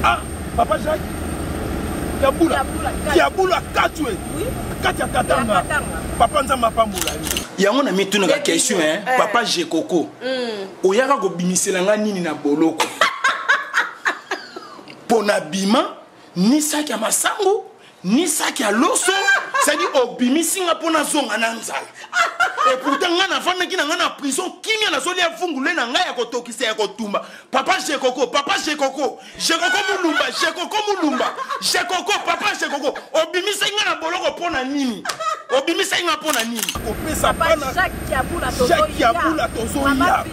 Ah, papa Jacques Kiabula Kiabula Katwe kati ya Katanga. Papa Nzambe apambola yo. Yango na mitunaka question hein, eh. papa Jekoko. Mm. Oyaka kobimisela nga nini na boloko? Pona bima ni saki ya masangu ni saki ya loso cestadi obimisi nga mpo nazonga na nzala et pourtant nga nafandaki na nga na prison kimia nazolia vungule na ngai ya kotokisa ya kotumba papa jekoko papa jekoko jekoko mulumba jekoko mulumba jekoko papa jekoko obimisaki nga na boloko mpo na nini obimisaki nga mpo na nini kopesa bana Jacques Kiabula tozoya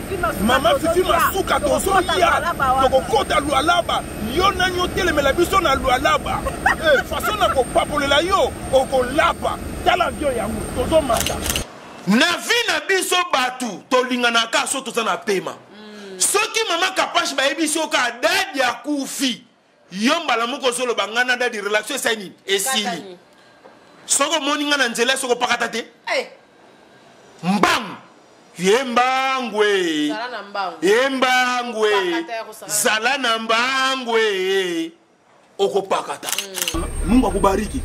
mama Fifi Masuka tozoya tokokota Lualaba yo nani otelemela biso na Lualaba eh, façon na kopapolela yo okolapa tala avion yango tozomata na vie na biso bato tolinganaka so toza na pema mm. soki mama kapash bayebisi yo kaka dadi akufi yo mbala moko ozoloba ngai na dadi relation esali nini esili soki omoni ngai na nzela soki opakata te eh. mbangu ye mbangwe ye mbangwe zala na mbangwe okopakata mm. Mungu akubariki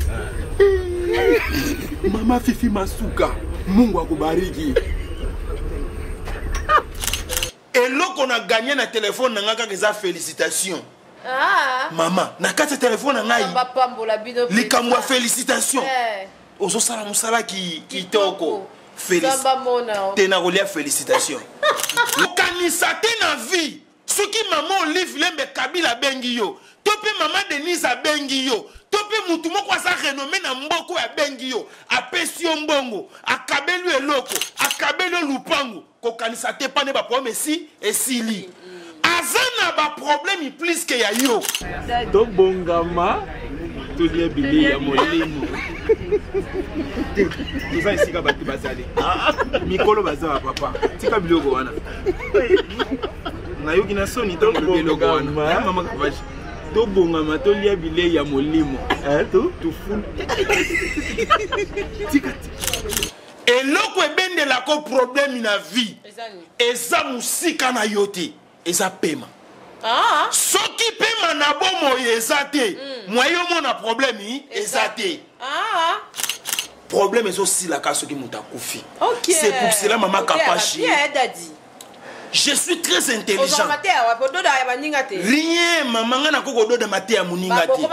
mama Fifi Masuka Mungu akubariki eloko na gagne na telefone na ngai kaka eza félicitation ah. mama na kati ya telefone na ngai likambo ya félicitation eh. ozosala mosala kitoko te nakolia félicitation okanisa te na vie soki mama olive lembe kabila abengi yo to mpe mama denise abengi yo to mpe motu moko aza renome na mboka oyo abengi yo apesi yo mbongo akabeli yo eloko akabeli yo lupango kokanisa te pane baproblème esi esili aza na baproblème plus ke ya yo tobongama tolia bilei ya molimo te toza esika bato bazali mikolo baza ba papa tika biloko wana nayoki na soni ntango olobi eloko wana mama kapashi tobongama tolia bilei ya molimo eh, tofulu tika eloko ebendelako problème na vie eza mosika na yo te eza pema ah. soki pema na bomoi eza te mm. mwaye omona problème eza te ah. Problème ezosilaka soki moto akufi okay. C'est pour cela mama kapashi je suis très intelligent rien mama nga nakoki kododa mateya moninga te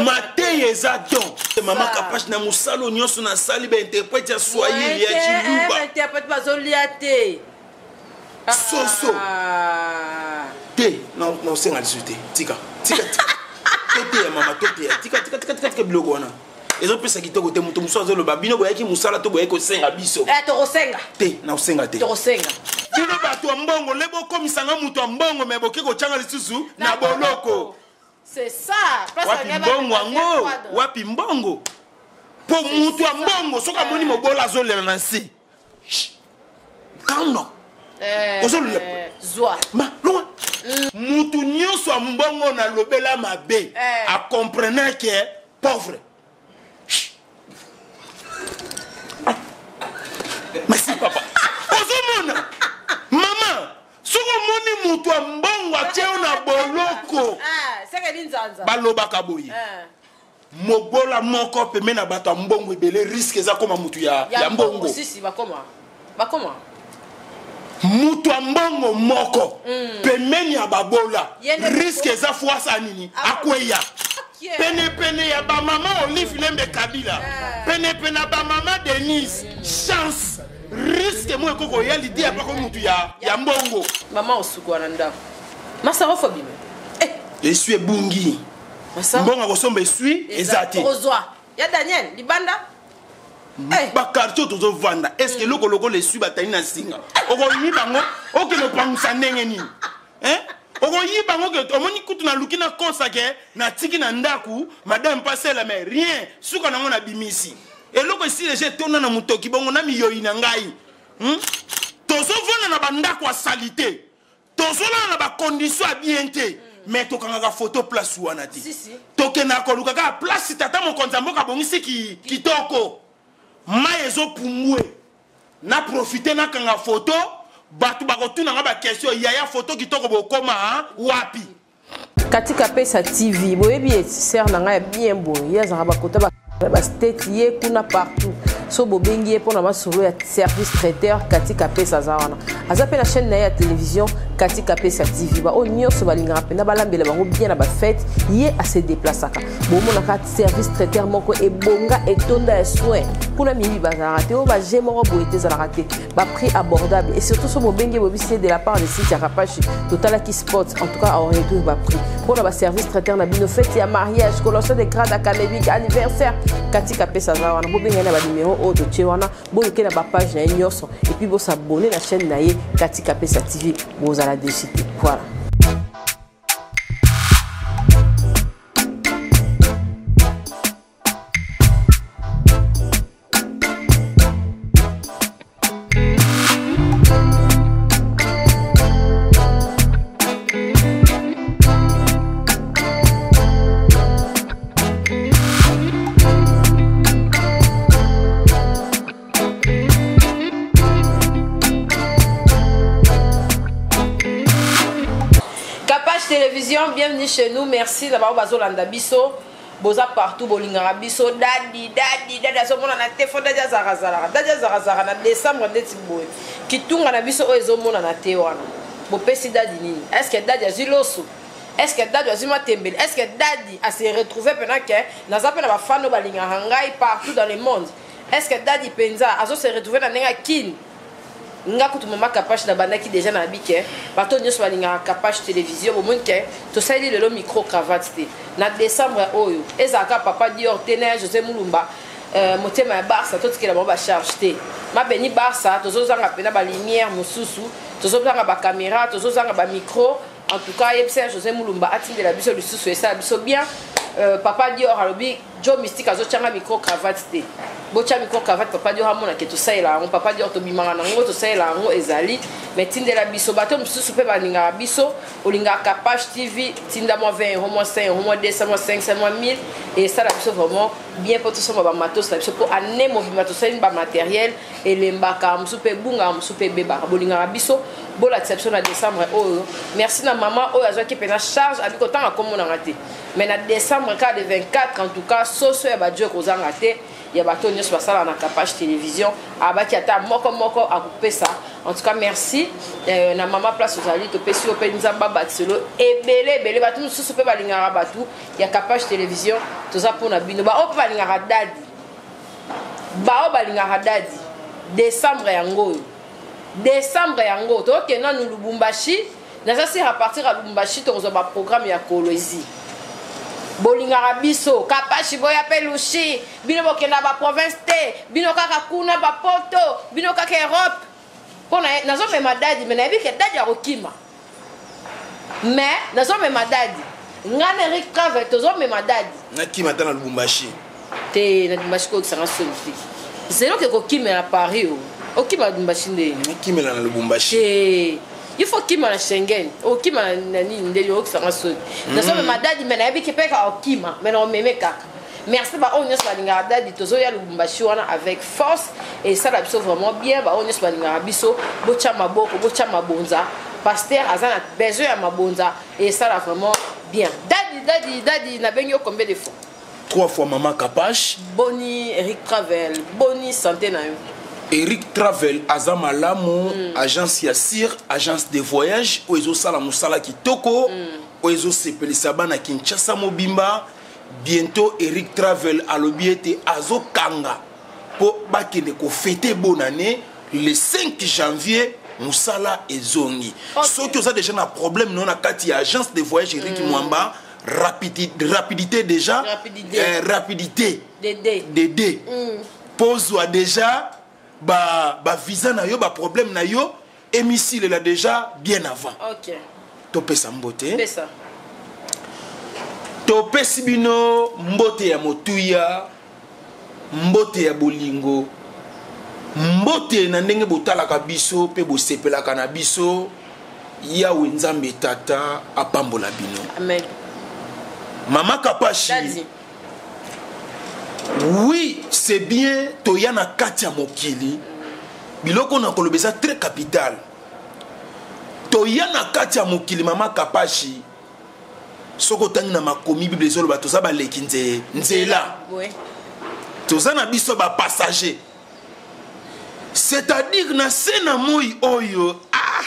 mateya eza don mama kapashi na mosala oyo nyonso nasali bainterprete ya swahili ya chiluba bazolia te soso ah. te naosenga lisusu te tika tika toteya mama toteya tika tika tika tika biloko wana ezopesa kitoko te moto mosusu azoloba bino boyaki mosala to boyaki kosenga biso eh, tokosenga te nakosenga te tokosenga bino bato ya mbongo le bokomisa nga moto ya mbongo me boke kotyanga lisusu na boloko wapi mbongo yango wapi mbongo mpo moto ya mbongo soki amoni mobola azolela na nse kano eh, ozolola zwa ma lowa mutu nyonso ya mbongo nalobela mabe eh. akomprene ke pauvre merci papa ozomona mama soki omoni moto ya mbongo atie yo na boloko ah, balobaka boye eh. Mobola moko pembe na bato ya mbongo ebele risque eza koma mutu ya, ya, ya mbongo. Si si bakoma. Bakoma. Mutu ya mbongo moko mm. pembeni ya babola risque eza fuasa nini akweya. Pene pene ya ba mama Olive Lembe Kabila. Yeah. Pene pene ya ba mama Denise chance risque moko ekoki koya lidi ya pako mutu ya, ya mbongo. Mama osukwa na ndako. Masaro fobima. Eh. Esui ebungi. Mbongo ya kosomba esui eza te. Okozwa ya Daniel libanda. Eh. Ba quartier oyo tozovanda est ce que eloko lokola esui batali na singa okoyiba yango okende opangusa ndenge nini? Hein? Okoyiba yango ke omoni kutu naluki nakosa ke natiki na ndako madame pasela mais rien suka nango nabimisi eloko esili eje etonda na motoki bongo na miyoyi na ngai hmm? Tozovanda na bandako ya salite tozolala na bacondition ya bien te mais tokangaka photo place wana te tokendaka koluka kaka place tata mokonzi ya mboka abongisi kitoko mai ezopumbwe na profite nakanga photo bato bakotuna nga baquestion yaya photo kitoko bokoma wapi? Katika Pesa TV, boyebi ye sœur na ngai ya bien boye, ye azalaka bakota ba ba state ye kuna partout. So bobengi ye mpona masolo ya service traiteur Katika Pesa aza wana. Aza mpe na chaîne na ye ya télévision Katika Pesa TV. Ba oyo nyonso balingaka mpenza balambela bango bien na ba fête, ye a se déplaçaka. Bomonaka service traiteur moko ebonga etonda ya soin. Kuna miyibi bazalaka te, oyo ba jeu moko boye te ezalaka te. Ba prix abordable et surtout so bobengi bobisi ye de la part de Cynthia Kapashi, totalaki spot en tout cas a réduire ba prix. Pour ba service traiteur na bino fête ya mariage, collation de grade académique, anniversaire, Katika Pesa za wana bobenga na ba numéro oyo totie wana, boluke na ba page na ye nyonso et puis bo s'abonner na chaîne na ye Katika Pesa TV, bozala déçu te. Voilà. Télévision, bienvenue chez nous. Merci d'avoir bazolanda biso. Boza partout bolingaka biso dadi dadi dadi azomonana te fo dadi azarazalaka dadi azarazalaka na décembre ndeti boye kitunga na biso oyo ezomonana te wana bopesi dadi nini? Est ce que dadi azwi loso? Est ce que dadi azwi matembele? Est ce que dadi ase retrouve mpena ke naza mpe na bafano balingaka ngai partout dans le monde? Est ce que dadi mpenza azo se retrouve na ndenge ya kini? Nga kutu mama Kapache na bandaki déjà na bike bato nyonso balingaka Kapache télévision bomoni ke tosaleli lelo micro cravate te na décembre oyo ezalaka papa Dior te na José Mulumba motema ya Barça totikela bango bacharge te mabeni Barça tozozanga mpena balumière mosusu tozozanga bacaméra tozozanga bamicro. En tout cas yebisa ya José Mulumba atindela biso lisusu esala biso bien. Papa Dior alobi Joe Mystique azotianga micro cravate te. Botia micro cravate papa Dior amona ke tosalela yango papa Dior tobimaka nango tosalela yango ezali mais tindela biso bato mosusu mpe balingaka biso olingaka Kapache TV tinda mwa 20 euros mwa 5 euros mwa 200 mwa 500 mwa 1000 et esala biso vraiment bien mpo tosomba bamatos na biso mpo année mobimba tosali bamatériel elembaka mosusu mpe ebungaka mosusu mpe ebebaka bolingaka biso bolatisa biso na décembre oyo. Merci na mama oyo azwaki mpena charge abi kotanga kombo nanga te mais na décembre ka de 24 en tout cas soso ya badio ekozanga te ya bato nyonso basala na Kapache télévision abaki ata moko moko akopesa. En tout cas merci na mama place ozali topesi yo mpe nzambe abatiselo ebele ebele bato mosusu mpe balingaka bato ya Kapache télévision toza mpona bino baoyo mpe balingaka dadi baoyo balingaka dadi décembre yango oyo décembre yango tokende nanu Lubumbashi naza sir à partir ya Lubumbashi tokozwa baprogramme ya Kolwezi bolingaka biso Kapashi boya mpe lushi bino bokenda baprovince te bino kaka kuna bapoto bino kaka Europe mpo nazomema dadi me nayebi ke dadi akokima mais nazomema dadi nga na Eric Travel tozomema dadi nakima ata na Lubumbashi te na Lubumbashi koyokisanga soni te zelo ke kokimela Paris o okima na Lubumbashi nde nakimela na Lubumbashi te il faut okima na Schengen okima na nini nde oyokisanga soni nazomema dadi me nayebi ke mpe kaka okima me na omeme kaka. Merci ba oyo nyonso balingaka dadi tozoya Lubumbashi wana avec force et esala biso vraiment bien ba oyo nyonso balingaka biso botya maboko botya mabonza pasteur aza na besoin ya mabonza et esala vraiment bien. Dadi dadi dadi nabengi yo combien de fois? 3 fois mama Kapache. Boni Eric Travel, boni santé na yo. Eric Travel aza malamu, agence ya Sir, agence de voyage oyo ezosala mosala kitoko, oyo ezosepelisa bana Kinshasa mobimba. Bientôt Eric Travel alobi ete azokanga po bakende ko fêter bonne année le 5 janvier mosala ezongi. Okay. Soki oza déjà na problème no na kati ya agence de voyage Eric Mwamba, rapidité déjà, Rapidité. Rapidité. Dédé. Dédé. Pozwa déjà ba visa na yo, ba problème na yo, émissile là déjà bien avant. OK. Topesa mbote. Pesa. Topesi bino mbote ya motuya, mbote ya bolingo, mbote na ndenge botalaka biso pe bosepelaka na biso. Yawe Nzambe Tata apambola bino. Amen. Mama Kapashi. Daddy. Oui, c'est bien toya na kati ya mokili. Biloko na koloba eza très capital. Toya na kati ya mokili Mama Kapashi. Soki otangi na makomi, Bible ezoloba toza baleki nze nzela. Toza na biso bapassager, c'est-à-dire na se na moi oyo. Ah,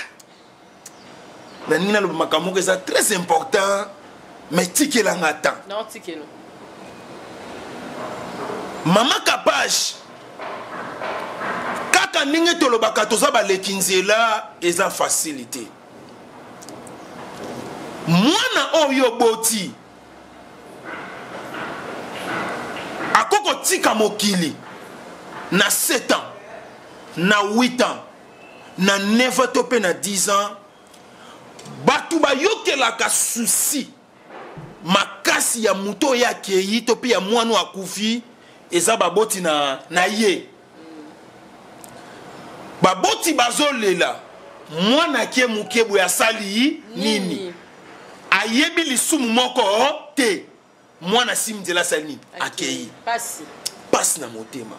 nalingi naloba makambo moko eza très important, mais tikelanga temps. Mama Kapage, kaka ndenge tolobaka toza baleki nzela, eza facile te. Mwana oyo oboti akokotika mokili na 7 ans, na 8 ans, na 9 ans to mpe na 10 ans. Bato bayokelaka souci makasi ya moto oyo akei to mpe ya mwana oyo akufi, eza baboti na ye. Baboti bazolela mwana ake moke boye, asali nini? Ayebi lisumu moko te. Mwana asimi nzela, asali nini? Akei. Pasi na motema.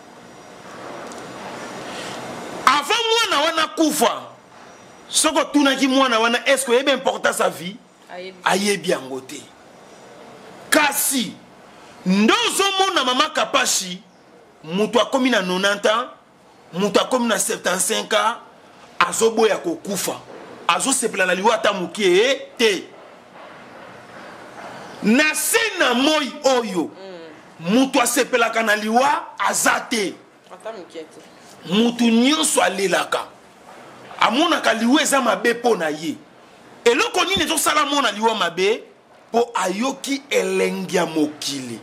Avant mwana wana kufa, soki otunaki mwana wana: "Est ce que oyebi importance ya vie?" Ayebi yango te. Kasi nde ozomona, mama Kapashi, moto akomi na 90 ans, moto akomi na 75 ans, azoboya kokufa, azosepela na liwa ata moke te. Na se na moi oyo, moto asepelaka na liwa aza te. Moto nyonso alelaka, amonaka liwa eza mabe mpo na ye. Eloko nini ezosala mona liwa mabe? Mpo ayoki elengi ya mokili.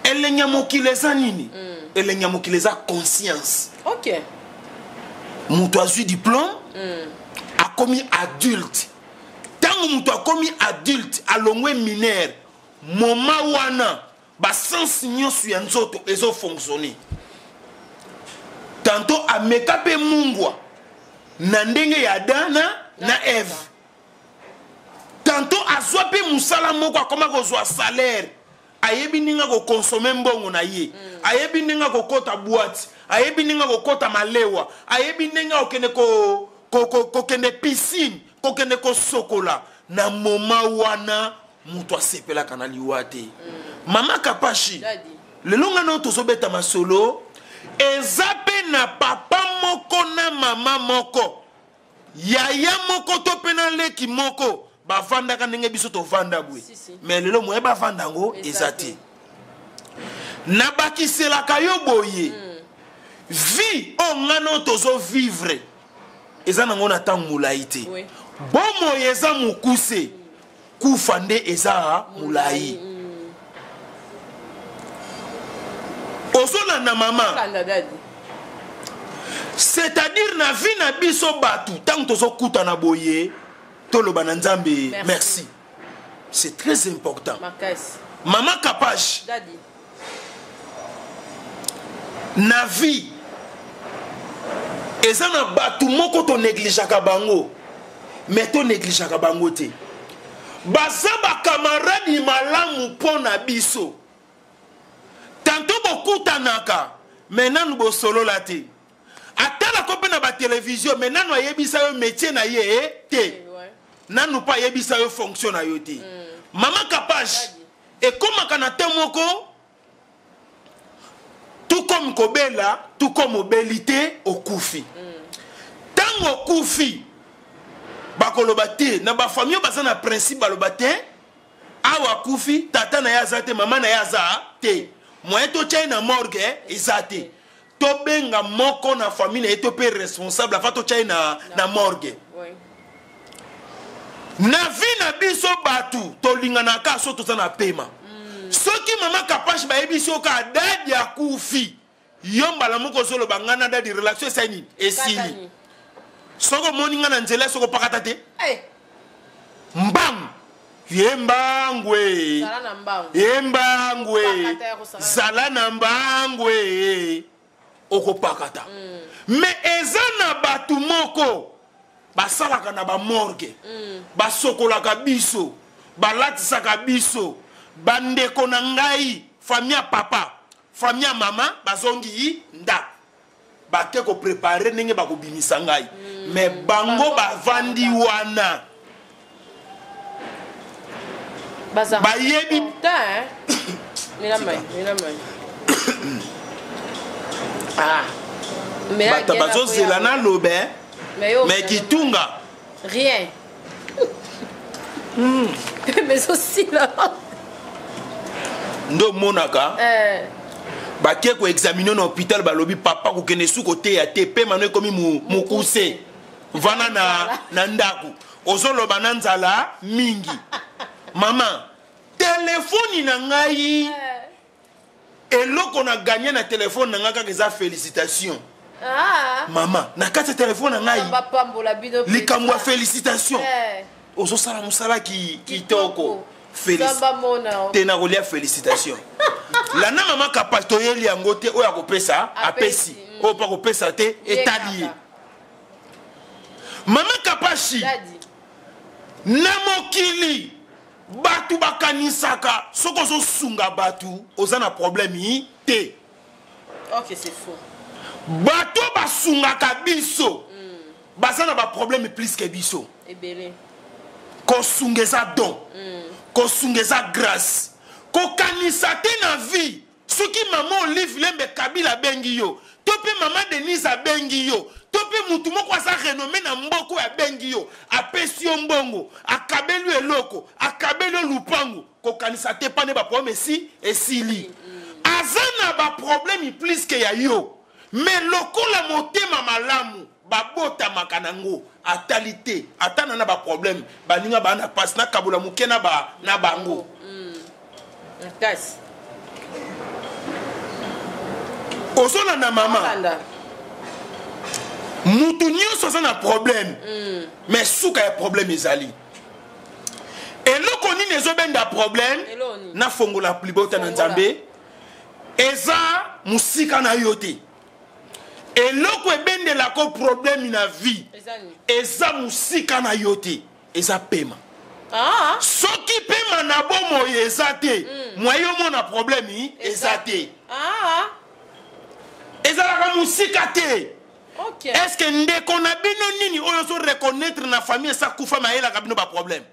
Elengi ya mokili eza nini? Elengi ya mokili eza conscience. Moto azwi diplôme, akomi adulte. Ntango moto akomi adulte, alongwe mineur, moma wana basens nyonso ya nzoto ezofonctionne. Tantôt ameka mpe mungwa na ndenge ya Adam na Eve, tantôt azwa mpe mosala moko, akoma kozwa salaire, ayebi ndenge akokonsome mbongo na ye, ayebi ndenge akokɔta boîte, ayebi ndenge akokɔta malewa, ayebi ndenge akokende kokende piscine, kokende kosokola. Na moma wana moto asepelaka na liwa te. Mama Kapashi, lelo ngai nao tozobeta masolo, eza mpe na papa moko na mama moko, yaya moko to mpe na leki moko, bavandaka ndenge biso tovanda boye. Si, si. Mais lelo moye bavanda yango eza te. Nabakiselaka yo boye, vie oyo ngai nao tozovivre eza nango na ntango molai te. Bomoi eza mokuse, kufa nde eza molai. Ozolanda, mama? C'est-à-dire na vie na biso bato, ntango tozokutana boye, toloba na Nzambe merci. C'est très important. Mama Kapage, na vie eza na bato moko tonégligeaka bango, mais tonégligeaka bango te. Baza bakamaradi malamu mpo na biso. Tantôt bokutanaka, mais nanu bosolola te. Atalako mpe na batelevizio, mais nanu ayebisa yo métier na ye te, nanu mpe ayebisa yo fonction na yo te. Mama Kapage, ekomaka na te moko tout comme kobela, tout comme obeli te, okufi. Ntango okufi, bakoloba te na bafamille oyo baza na principe, baloba te: "Awa akufi, tata na ye aza te, mama na ye aza te, moyen totya ye na morgue eza te. Tobenga moko na famille na ye to mpe responsable afa totya ye na morgue." Na vie na biso bato tolinganaka so toza na pema. Soki mama Kapashe bayebi soki adadi akufi, yo mbala moko ozoloba: "Ngai na dadi, relation esali nini? Esili. Soki omoni ngai na nzela, soki opakata te, mbangu ye mbangwe, ye mbangwe, zala na mbangwe, okopakata." Mais eza na bato moko basalaka na bamorgue, basokolaka biso, balatisaka biso. Bandeko na ngai, famille ya papa, famille ya mama, bazongi ndako, bake koprépare ndenge bakobimisa ngai. Mais bango bavandi wana. Bayebi. Ah. Bato bazozela naloba, mais kitunga rien. Mais osila. Nde omonaka bake koexamine na hôpital, balobi: "Papa, kokende su koteya te, mpe mano ekomi mokuse, vana na ndako, ozoloba na nzala mingi." Mama, telefoni na ngai, eloko na ganye na telefone na ngai kaka eza félicitation. Ah. Mama, na kati ya telefone na ngai, bapambola bino. Likambo ya félicitation. Ozosala mosala kitoko. Nzambe amona. Te, na kolia félicitation landa mama Kapa, toyeli yango te. Oyo akopesa apesi, oyo mpo akopesa te, Ye etali ye. kaka. Mama Kapashi, Dadi. na mokili bato bakanisaka soki ozosunga bato, oza na problème te. Ok, c'est faux. Bato basungaka biso baza na baproblème plus ke biso. Ebele. Kosunga eza don, kosunga eza grâce. Kokanisa te na vie soki mama Olive Lembe Kabila abengi yo, to mpe mama Denise abengi yo, to mpe mutu moko aza renommé na mboka oyo abengi yo, apesi yo mbongo, akabeli yo eloko, akabeli yo lupangu, kokanisa te pane baproblème esi esili. Aza na baproblème plus ke ya yo, mais lokola motema malamu babotamaka nango, atali te ata na baproblème, baninga baa na pasi, nakabola moke na bango. Kasi Ozolanda, mama? Olanda. Mutu nyonso aza na problème, mais suka ya problème ezali eloko nini ezobenda problème? Eloko nini? Nafongola libota na Fongola. Nzambe eza mosika na yo te. Eloko ebendelako problème na vie Eza nini? eza mosika na yo te, eza pema. Ah. Soki pema na bomoi eza te, mwaye omona problème eza te. Ah. Ezalaka mosika te. Ok. Est-ce ndeko na bino nini oyo ozo reconnaître na famille esa kufa, mayelaka bino baproblème?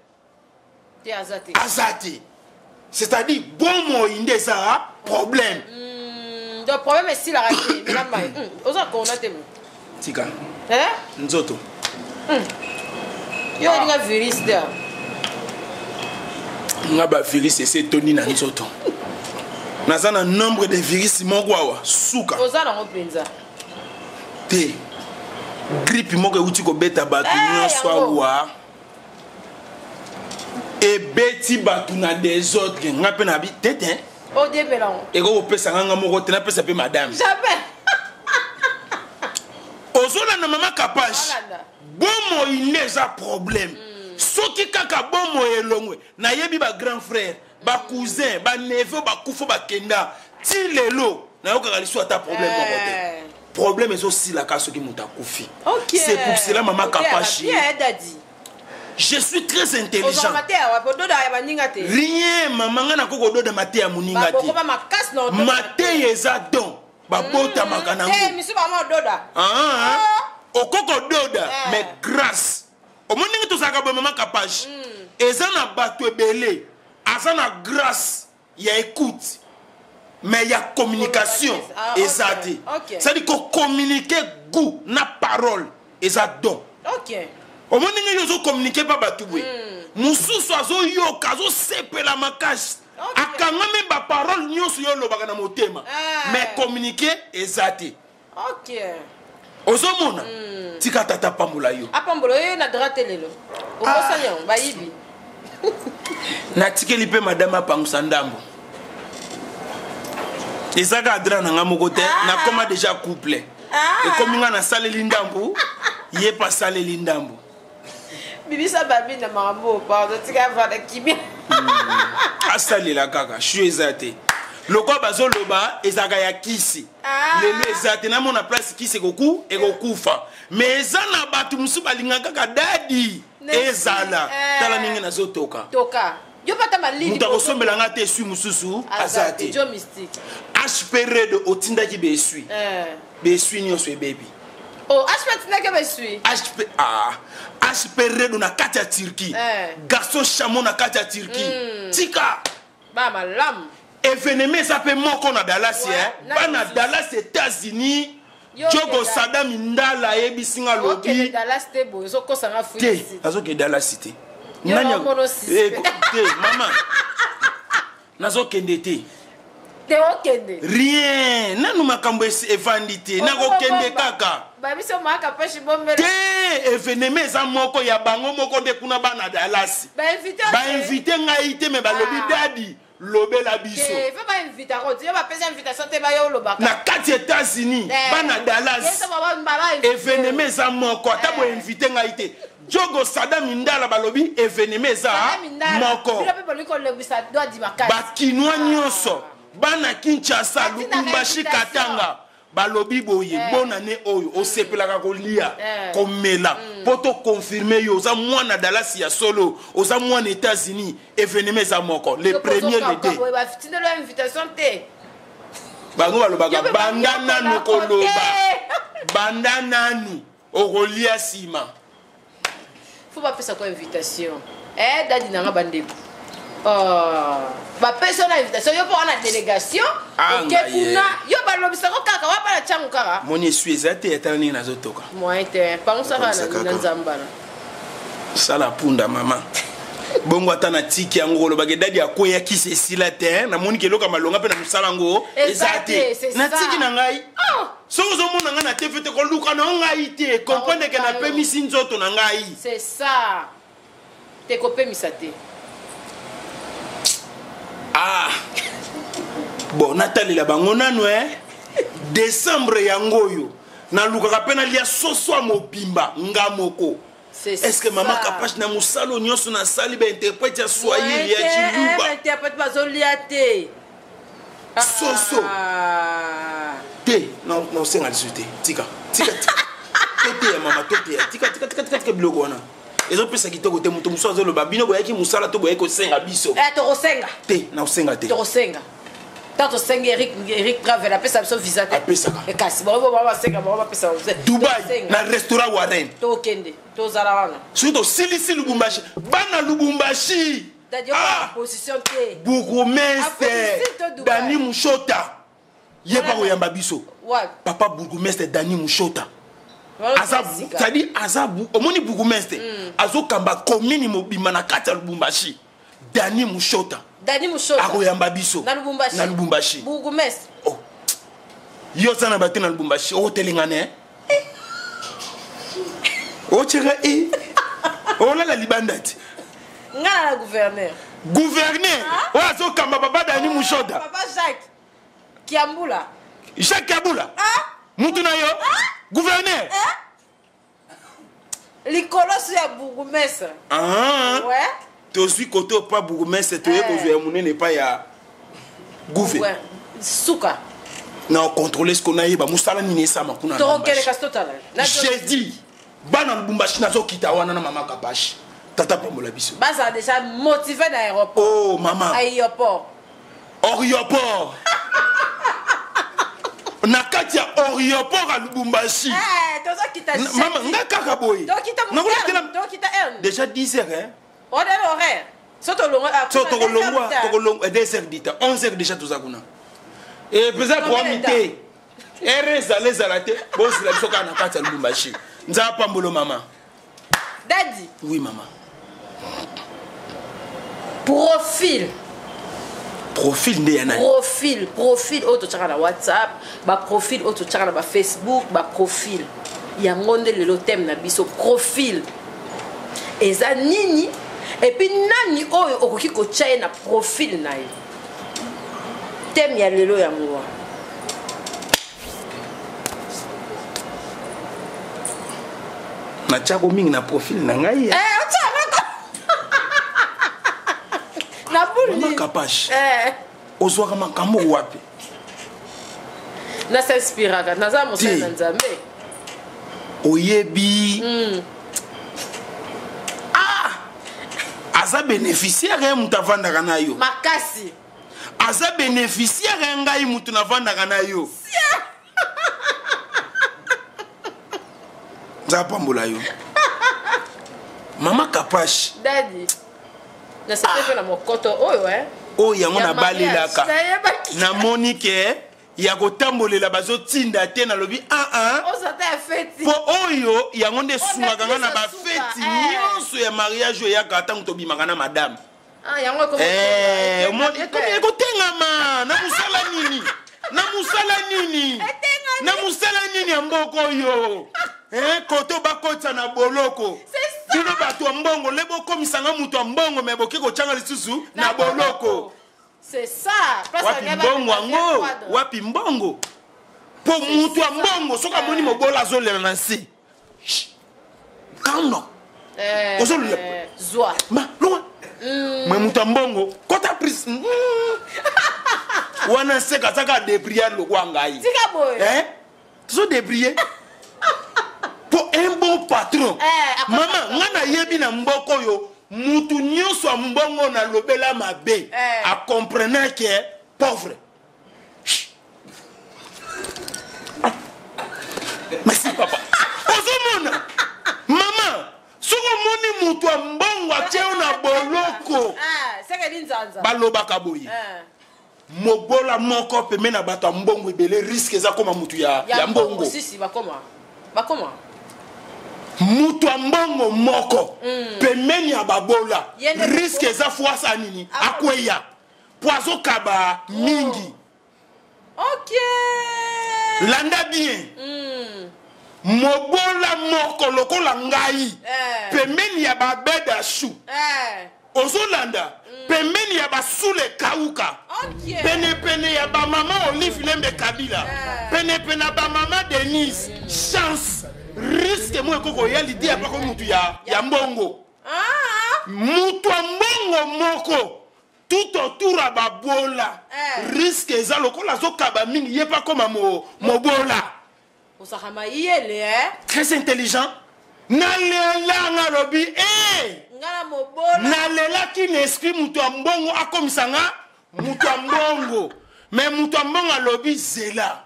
Te, aza te. Aza te. C'est-à-dire bomoi nde eza problème. Donc problème esilaka te. Mela mai. Oza corona te mo? Tika. Eh? Nzoto. Yo olinga virus te. Nga bavirus esi etondi na nzoto. Naza na nombre de virus moko awa, suka. Oza nango mpenza. Te, grippe moko euti kobeta bato Eh, nyonso yango. awa, ebeti bato na désordre. Nga mpe nabi te te. Odebela yango. Ekoki kopesa nga, nga moko te, napesa mpe madame. Jamais. Ozolanda, mama Kapashi? Olanda. Bomoi nde eza problème. Soki kaka bomoi elongwe, nayebi bagrand frère, bacousin, baneveu bakufa, bakenda, ti lelo nayokaka lisu ata problème moko te. Eh. Problème ezosilaka soki moto akufi. Ok. C'est pour cela, mama Kapashi, Bien, dadi. je suis très intelligent. Ozwaka te awa pododa ya baninga te. Rien, mama, nga nakoki kododa mateya moninga te. Bakokoma makasi na ododa. Mateya eza don, babotamaka Te. nango. Misu bango ododa. Ah, okoki kododa, Eh. mais grâce omoni ndenge tozalaka boye, mama Kapashi, eza na bato ebele aza na grâce ya écoute, mais ya communication Ah, eza ok. te. C'est-à-dire kocommunique goût na parole eza don. Omoni ndenge yo ozocommunique mpa bato boye, mosusu azoyoka, azosepela makasi, akangami baparole nyonso yo olobaka na motema, Ah. mais communique eza te. Ozomona, tika tata pambola yo. Apambola oyo na droit te. Lelo obosani yango, bayibi. Natikeli mpe madame apangusa ndambo. Eza kaka drap na nga moko te. Ah. Nakoma déjà couple. Ah. Ekomi nga nasaleli ndambu, ye mpe asaleli ndambu. Bibisa babi na makambo, pardon, tika avanda kimia. Asalela kaka shu eza te. Lokola bazoloba ezalaka ya kisi. Ah. Lelo eza te, namona place kisi ekoku ekokufa, mais eza na bato mosusu balingaka kaka dadi ezala. Eh. Tala ndenge nazotoka. Toka yo pata malili. Moto akosombela nga te esui mosusu aza te. Jo mystique. HP Red otindaki baesui. Eh. Baesui nyonso ebebi. Oh, HP atindaki besui. HP ah HP Redo na kati ya Turquie. Eh. Garçon Chameau na kati ya Turquie. Tika Ba malamu. Eveneme eza mpe moko na Dallas Ouais, eh. na Bana lisusu. Dallas États-Unis. Yo Jogo okenda. Sadam Ndala ayebisi nga Okende lobi Dallas te boye ozokosa nga te fuite. nazokende Dallas te. Yo Nani naomona Eh, te mama nazokende te. Te okende. Rien nanu makambo evandi te nakokende kaka. Babiso maka peshi bombele. Te eveneme eza moko ya bango moko nde kuna bana Dallas. Ba invité. Bainvite ngai te me balobi Ah. dadi lobela biso. Te, faut ba inviter ko. Yo ba pesa invitation te ba yo lobaka. Na kati États-Unis Eh. bana Dallas Yeso ba ba ba invité. eveneme eza moko ata Eh. boinvite ngai te. Jogo Sadam Ndala balobi eveneme eza moko. Bino pe bolingi kolembisa doit di makasi. Bakinois nyonso bana Kinshasa Batinaka Lubumbashi invitation. Katanga balobi boye Eh. bonane oyo osepelaka kolia Eh. komela mpo toconfirme yo oza mwana Dallas ya solo oza mwana États-Unis eveneme eza moko le Yo po premier le ozokauka deux boye, batindeli yo invitation te. Bango balobaka Yo mpe banda banyokola nanu kote. koloba banda nanu okolia nsima. Faut bapesa ko invitation. Eh dadi nanga bandeko. Oh, bapesa na invitation yo mpo wana délégation Ah, oke nga ye. kuna yo balobisako kaka wa bana ntiango kaka Moni esui eza te atala ndenge nazotoka. Moyen te pangosaka Pangusaka na kaka. nzambana. Sala punda mama bongo ata na tiki yango kolobaka edadi akweya kisi esila te eh? Namoni ke eloko ya malonga mpe na mosala yango Eza eza te, te c'est na ça. tiki na ngai soki ozomona ngai na tv te koluka na yo ngai te comprendre ke Bakoluka yo. napemisi nzoto na ngai. C'est ça te kopemisa te. Ah bon natalela bango nanu e décembre yango oyo nalukaka mpe nalia soso ya mobimba nga moko. C'est Est ce que mama ça. Kapache na mosala oyo nyonso nasali bainterprète ya swahili ya Moyen te, eh, chiluba bainterprète bazolia te. Soso. Ah. Te naosenga lisusu te tika tika tika. Toteya mama toteya tika tika tika tika tika biloko wana ezopesa kitoko te moto mosusu azoloba bino boyaki mosala to boyaki kosenga biso. Eh, tokosenga. Te naosenga te. Tokosenga ntango tosengi Eric Eric Travel apesa biso visa te. Apesaka. Eh, kasi bango bango basenga bango bapesa bango visa. Dubai Tokosenga. na restaurant Warren. Tokende tozala wana. Soki tosilisi Lubumbashi bana Lubumbashi. Dadi Ah! position te. Bourgmestre Apolisi to Dubai. Dani Mushota ye mpa koyamba biso. Wapi? Papa bourgmestre Dani Mushota Wana aza sika. c'est-à-dire aza omoni bourgmestre azokamba commune mobimba na kati ya Lubumbashi Dani Mushota. Dani Mushota Akoyamba biso na Lubumbashi. Na Lubumbashi. Bourgmestre. Oh. Yo oza na bato na Lubumbashi otelengana otyeka e olala libanda te. Nga na gouverneur. Gouverneur oyo azokamba papa Dani Mushota. Papa Jacques Kiambula. Jacques Kabula. Ah? Mutu na yo gouverneur. Likolo so ya bourgmestre. Ah. Ouais. Tozwi kote opa bourgmestre toye Eh. kozwa ya monene epai ya gouve. Ouais. Suka. Na okontrole ce nayeba mosala nini esama kuna na Tokokende Lubumbashi. kasi totala Na Jeudi bana Lubumbashi nazokita wana na mama Kapashi tata pambola biso. Bazala déjà motivé na aéroport. Oh mama. Aéroport. Orioport na kati ya orioport ya Lubumbashi. Eh, tozokita Mama nga kaka boye tokita Nakolatela- tokita heure déjà 10 heures hein? On est l'horaire so tolongwa ah, So kuna tokolongwa 2 heures. tokolongwa 2 heures dita 11 heures déjà toza kuna e président Combien programme de te ere ezala ezala te bozela biso kaka na kati ya Lubumbashi nzala pambolo mama. Dadi. Oui mama. Profil. Profil nde ya nani? Profil profil oyo totiaka na WhatsApp baprofil oyo totiaka na bafacebook baprofil yango nde lelo thème na biso profil eza nini et puis nani oyo okoki kotia ye na profil na yo thème ya lelo yango wana. Natiako mingi na profil na ngai. Eh, otia kaka na boule Mama nini? Kapache. Eh, Ozwaka makambo wapi? Nasinspiraka naza mosali Te. na Nzambe. Oyebi ah aza bénéficiaire ye moto avandaka na yo. Makasi. Aza bénéficiaire ya ngai moto navandaka na yo. Nzambe apambola yo. Mama Kapash. Daddy. Nasepeli mpe na mokoto oyo eh. Oyo yango nabalelaka. Namoni ke ya kotambolela bazotinda te nalobi aa ah, ah. mpo oyo yango nde esungaka nga na bafeti eh. nyonso ya mariage oyo eyaka ntango tobimaka na madame ah, eh, ekotengama na mosala nini na mosala nini na mosala nini ya mboka oyo eh, koto bakotisa na boloko bino bato ya mbongo le bokomisa nga moto ya mbongo me boke kotyanga lisusu na boloko C'est ça. Wapi mbongo yango? Wapi mbongo? Po mutu ya mbongo soki amoni mobola azolela na nse. Kano. Eh, Ozolela. Zwa. Ma, loin. Me mutu ya mbongo kota prise. Wana seka azaka debriar lokwa ngai. Tika boye. Eh? Tozo debrier. Po un bon patron. Eh, mama, nga nayebi na mboko oyo mutu nyonso ya mbongo nalobela mabe eh. akomprenant ke pauvre. Merci papa. Ozomona mama, soki omoni mutu ya mbongo atie yo na boloko, eh, balobaka boye eh. Mobola moko pembe na bato ya mbongo ebele, risque eza koma mutu ya, ya mbongo. Sisi bakoma. Bakoma. Mutu ya mbongo moko pembeni ya babola, risque eza fwasa nini akweya po azokaba mingi. Ok. Landa bien. Mobola moko lokola ngai pembeni ya babeda shu. Ozolanda pembeni ya basule kauka, penepene ya bamama Olive Lembe Kabila, penepene ya bamama Denise Chance, risque moko ekoki koya lidi ya pako mutu ya, ya mbongo. Mutu ya mbongo moko tout autour ya babola, risque eza lokola azokaba mingi ye pa koma mobola. Osaka mayele eh? Très intelligent. Nalela nga lobi eh! Nga na mobola. Nalelaki na esprit mutu ya mbongo akomisa nga mutu ya mbongo. Mais mutu ya mbongo alobi zela.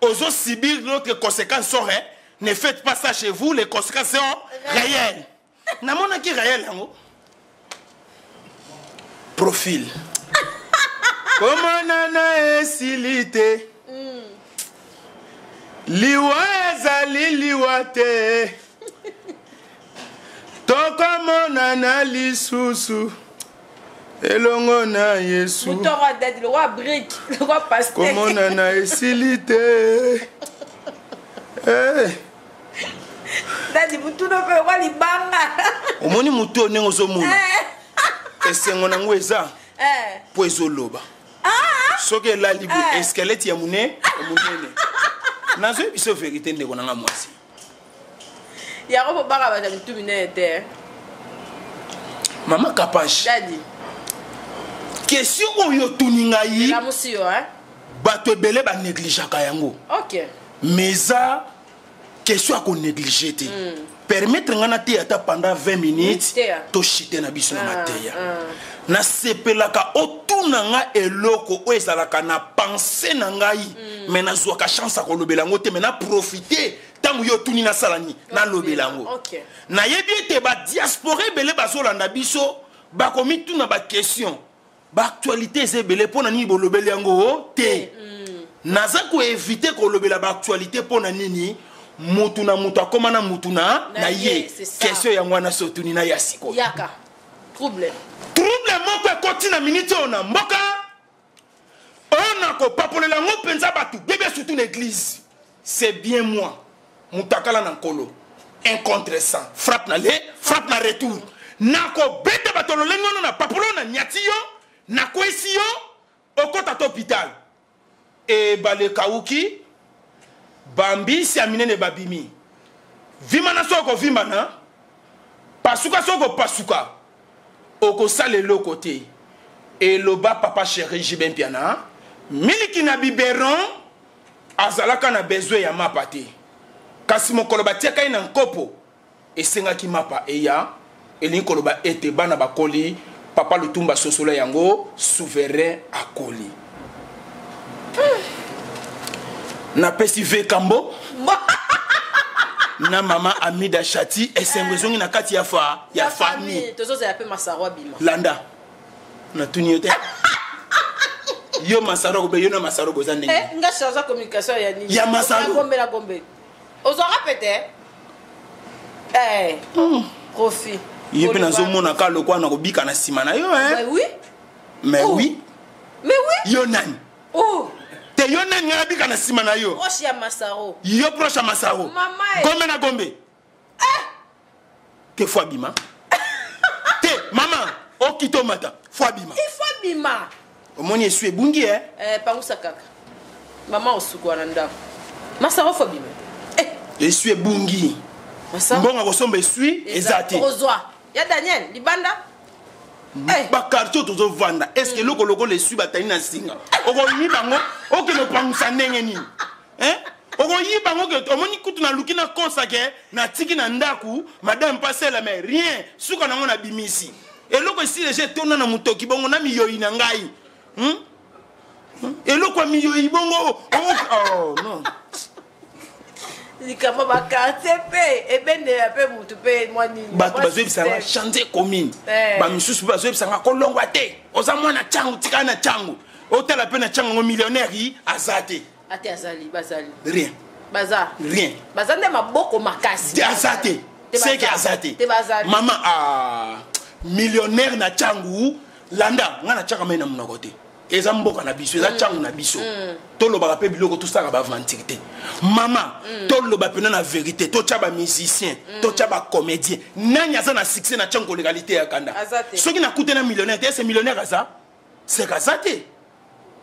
Ozo subir l'autre conséquence sort hein? Ne faites pas ça chez vous, les conséquences sont réelles. Namonaki réel yango. Profil. Komonana esili te. Liwa ezali liwa te. Tokomonana lisusu elongo na Yesu. Mutoro adadi le roi brique, le roi pasteur. Komonana esili te. Eh. Dadi mutuna pe roi libanga. Omoni mutu oyo ndenge ozomona. Eh. Esengo nango eza. Eh. Po ezoloba. Ah. Soki elali boye, Eh. esquelette ya munene. Nazoyebi biso vérité ndeko nanga mwasi. Yango bobaka bato ya mitu minene te. Mama Kapash. Dadi. Question oyo otuni ngai. Elamusi yo, hein? Bato ebele ba négligeaka yango. Ok. Mais eza question ya ko négliger te. Permettre nga na teya ata pendant 20 minutes, toshite na biso na mateya. Nasepelaka otuna nga eloko oyo ezalaka na pensée na ngai, mais nazwaka chance ya kolobela yango te, mais na profiter ntango yo otuni nasala nini, nalobela yango. Nayebi ete ba diaspora ebele bazolanda biso, bakomituna ba question, ba actualité eza ebele mpo na nini bolobeli yango te. Naza koevite kolobela ba actualité mpo na nini mutu na mutu akoma na mutu na ye. C'est ça. Question yango wana so otuni na ya sikoyo. Yaka. Trouble. Trouble moko ekoti na minute oyo na mboka, oyo na kopapolela yango mpenza bato bebe surtout na église. C'est bien moi. Mutakala na nkolo. 1 contre 100. Frappe na le, frappe na retour. Na kobeta bato lolenge wana na papolo na nyati yo, na kwesi yo, okota to hôpital. E bale kauki, bambisi ya minene babimi. Vima na soko vima na, pasuka soko pasuka. Okosala eloko te. Eloba papa chéri Jibin Piana, miliki na biberon azalaka na besoin ya mapa te. Kasi mokolo batiaka ye na nkopo, esengaki mapa eya, elingi koloba ete bana bakoli, papa Lutumba sosola yango, souverain akoli. Napesi V Kambo. Na mama Amida Chati, esengo ezongi na kati ya fa ya famille. Tozozela mpe Masaro abima. Landa. Natuni yo te. Yo Masaro kobe yo na Masaro boza ndenge. Eh, nga charge communication ya nini? Ya Masaro. Gombe na Gombe. Ozwaka pete? Eh. Profit. Ye mpe nazomona ka lokwa na kobika na nsima na yo, eh? Mais oui. Mais Oh. oui. Mais oui. Yo nani? Oh. Te yo nani nga nabika na nsima na yo? Proche ya Masaro. Yo proche ya Masaro. Mama, eh. Gombe na Gombe. Te fo abima. Te mama, okito mata, fo abima. Il faut abima. Omoni esu ebungi, eh? Eh, pangusa kaka. Mama osukwa na ndako. Masaro fo abima. Eh. Esu ebungi. Masaro. Mbongo akosomba esui eza te. Ozwa. Ya Daniel, libanda. Eh. Bakartier tozovanda, est ce que eloko lokola esui batali na singa okoyi bango okende opangusa ndenge nini? Hein? Okoyi bango ke omoni kutu naluki nakosa ke natiki na ndako madame pasela, mais rien, suka nango nabimisi eloko esili eje etonda na motoki bongo na miyoyi na ngai. Eloko ya miyoyi bongo oh, non. Likambo bakartier mpe ebendela mpe mutu mpe mwa nini. Bato mwa bazoyebisanga système. change commune. Eh. Bamisusu mpe bazoyebisanga kolongwa te, oza mwana ntango, tikala na ntango, otala mpe na ntango yango millionnaire yi aza te. Ate azali, bazali. Rien. Baza. Rien. Baza nde maboko makasi. Te aza te. Te baza. Seke aza te. Te bazali. Mama, ah, millionnaire na ntango, landa nga na tiaka mai na monoko te, eza mboka na biso, eza ntango na biso. Tolobaka mpe biloko, tosalaka baaventure te mama. Toloba mpena na vérité, totya bamusicien, totya bacomédien, nani aza na succès na ntango koleka lite ya kanda? Aza te. Soki nakute na millionnaire te, ese millionnaire aza seke aza te.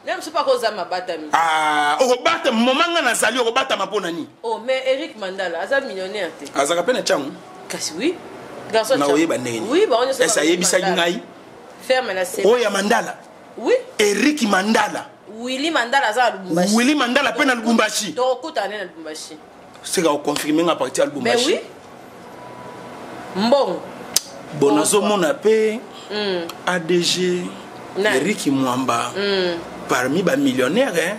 Nde mosusu mpo akoza mabatami. Ah, okobata moma nga nazali okobatama mpo na nini? Oh, mais Eric Mandala aza millionnaire te? Azalaka mpe na ntango. Kasi oui, garçon. Na oyeba ndenge nini? Oui, bango nyonso. Ese ayebisaki ngai ferme na se. Oyo ya Mandala? Oui. Eric Mandala. Willy Mandala aza na Lubumbashi. Willy Mandala mpe na Lubumbashi. Tokokutana nde na Lubumbashi. Seka oconfirme nga parti ya Mais Lubumbashi. oui, mbongo. Bon, nazomona mpe ADG Nani? Eric Mwamba parmi bamillionnaire, hein?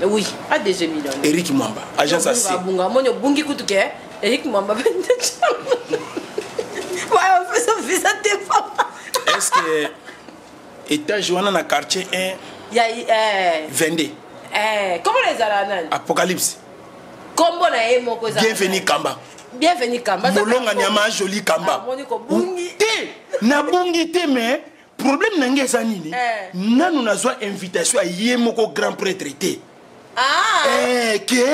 Oui, ADG millionnaire. Eric Mwamba, agence AC. Abunga moni, obungi kutu ke Eric Mwamba mpe nde waya ofesa visa te papa. Est ce que étage wana na quartier 1 ya eh, 22? Eh, kombo na ezala nani? Apocalypse. Kombo na ye moko ezala Bienvenu Kamba. Bienvenu Kamba. Molonga nyama joli Kamba. Ah, moni kobungi. Te, nabungi te, mais problème na ngai eza nini? Eh. Nanu nazwa invitation ya ye moko grand prêtre te. Ah. Eh, ke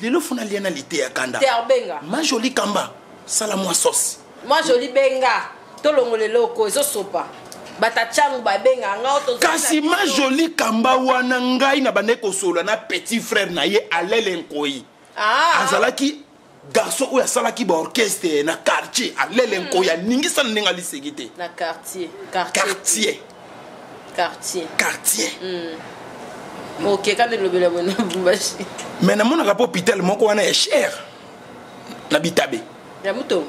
lelo funa lia na lite ya kanda. Te abenga. Ma joli Kamba, sala mwa sauce. Moi joli, benga tolongola eloko ezosopa bato atyango babenga nga oyo tozali na Kasi ma biso. joli Kamba wana, ngai na bandaki kosolola na petit frère na ye Alele Nkoi. Ah. Azalaki garçon oyo asalaki baorchestre na quartier. Alele Nkoi aningisa na ndenge aliseki te. Na quartier, quartier. Quartier. Quartier. Quartier. Ok, kanda elobela boye na Lubumbashi. Mais namonaka mpo hôpital moko wana ya cher na Bitabe. Ya moto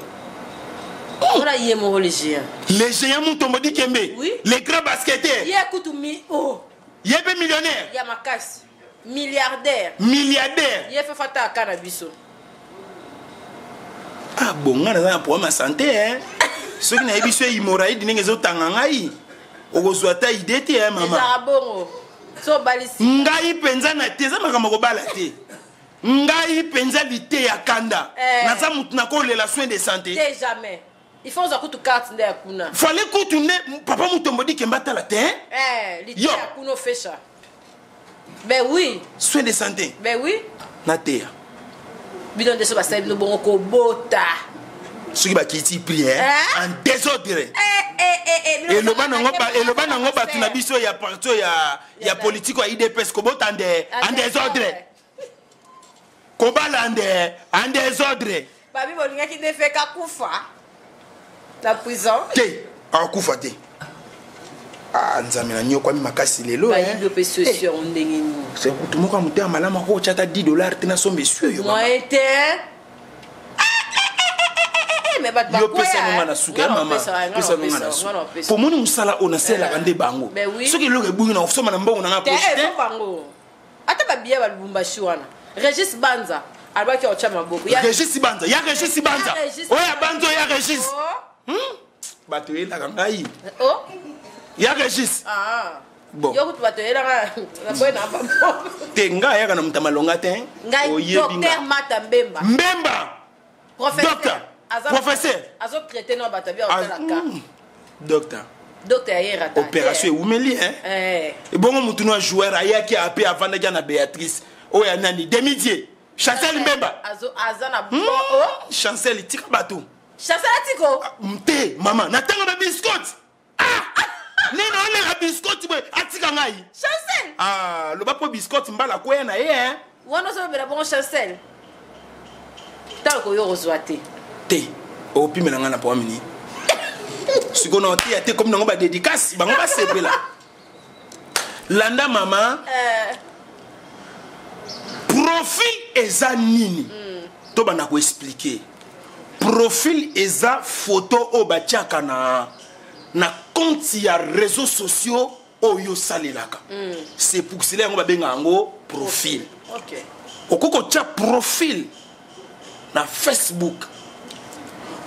wana, ye moko le géant. Le géant Mutombo Dikembe. Oui. Le grand basketteur. Ye kutu mi oh. Ye mpe millionnaire. Ya makasi, milliardaire. Milliardaire. Ye fefa ta aka na biso. Ah bon, ngai naza na problème ya santé, hein? Soki nayebi so hémorroïde ndenge ezotanga ngai, okozwa ata idée te, hein, mama. Ezalaka bongo so obalisi. Ngai mpenza na te, eza makambo kobala te. Ngai mpenza lite ya kanda. Eh. Naza motu nakolela soin de santé. Te, jamais, il faut ozwa kutu carte nde ya kuna. Fale kutu nde papa Mutombo Dikembe atala te, hein? Eh, lite Yo. ya kuna ofesha, ben oui. Soin de santé. Ben oui. Nateya. Bino nde so basali bino bongo kobota. Soki bakiti prix, hein? Eh? En désordre. Eh, eh, eh, eh, bino Eloba nango eloba nango bato na biso ya parti oyo ya politike ya UDPS, kobota nde en désordre, kobala nde en désordre. Babi bolingaki nde feka kufa na prison. Te, akufa te. Ah, Nzambe, nanyokwami makasi lelo, hein. Bayibi opesi osi yango ndenge nini? C'est kutu moko ya motema malamu akotya ata 10 dollar te, nasomba esu oyo, mama. Moyen te. Mais bato Yo pesa nonga na suka ya mama, pesa nonga na suka pomoni mosala oyo nasalelaka nde bango. Ben oui. Soki eloko ebungi na kosomba na mbongo nanga te poche te. Bango ata babiya balubumbashi wana, Régis Banza. Alobaki otya maboko. Régis Banza, ya Régis Banza. Oyo ya Banza, oyo ya Régis. Oh. Bato oyelaka ngai. Oh. Ya Régis. Ah. Bon. Yo kutu bato oyelaka naboye na bango. Te ngai ayaka na moto ya malonga te. Ngai docteur Mata Mbemba. Mbemba. Professeur. Docteur. Professeur. Azo traiter no bato abi otalaka. Docteur. Docteur ayera ta. Opération ewumeli hein. Eh. Ebongo mutu no joueur ayaki ape avandaki na Béatrice. Oyo ya nani? Demi-dieu. Chancel Mbemba. Azo aza na bon oh. Chancel tika bato. Chancel atiko. Te mama, na tango ba biscotte. Ah! Nene oleka biscotte boye atika ngai. Chancel. Ah, loba po biscotte mbala kweya na ye hein. Wana ozolobela bongo Chancel. Ntango koyo kozwa te. Te, opimela ngai na programme nini? Sikoyo na oteya te komi nango ba dédicace bango basepela. Landa mama. Profil eza nini? To banda ko expliquer. Profil eza photo oyo batiaka na compte ya réseaux sociaux oyo osalelaka. C'est pour cela yango babenga yango profil. Okay. Okoki kotia profil na Facebook.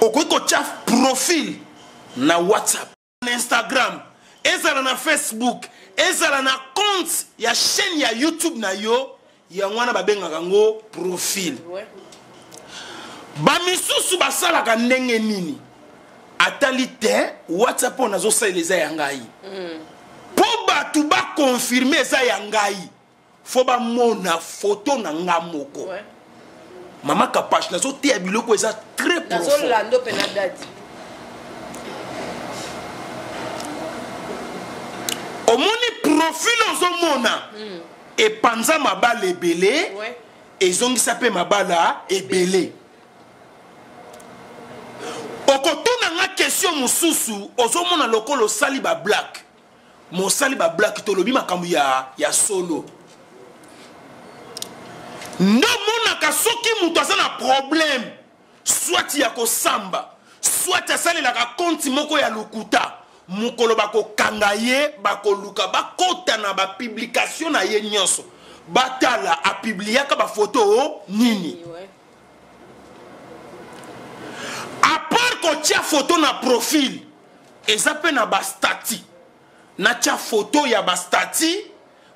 Okoki kotia profil na WhatsApp, na Instagram, ezala na Facebook, ezala na compte ya chaîne ya YouTube na yo, yango wana babengaka yango profil. Ouais. Ba misusu basalaka ndenge nini? Atali te WhatsApp oyo nazosalela eza ya ngai. Po bato bakonfirme eza ya ngai, fo bamona photo na nga moko. Ouais. Mama Kapash, nazoteya biloko eza très profond. Nazolanda mpe na dadi. Omoni profil ozomona epanza mabala ebele, Ouais. ezongisa mpe mabala ebele. Okotuna nga question mosusu, ozomona lokola osali ba black. Mosali ba black tolobi makambo ya solo. Nde omonaka soki moto aza na problème, soit ya kosamba, soit asalelaka compte moko ya lokuta, mokolo bakokanga ye, bakoluka bakota na ba publication na ye nyonso, batala apubliaka ba photo nini. Ouais. À part kotia photo na profil, eza pe na ba statut. Natia photo ya ba statut,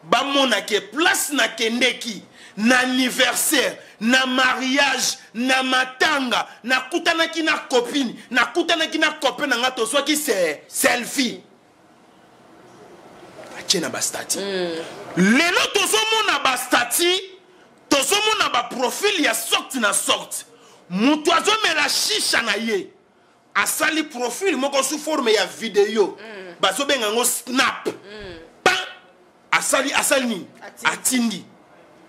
bamonake place na kendeki, na anniversaire, na mariage, na matanga, nakutanaki na copine, nakutanaki na copain na nga, tozwaki selfie. Atie na ba statut. Lelo tozomona ba statut, tozomona ba profil ya sorte na sorte. Mutu azomela shisha na ye, asali profil moko sous forme ya video. Bazobenga yango snap. Pan, asali nini? Atindi. Atindi.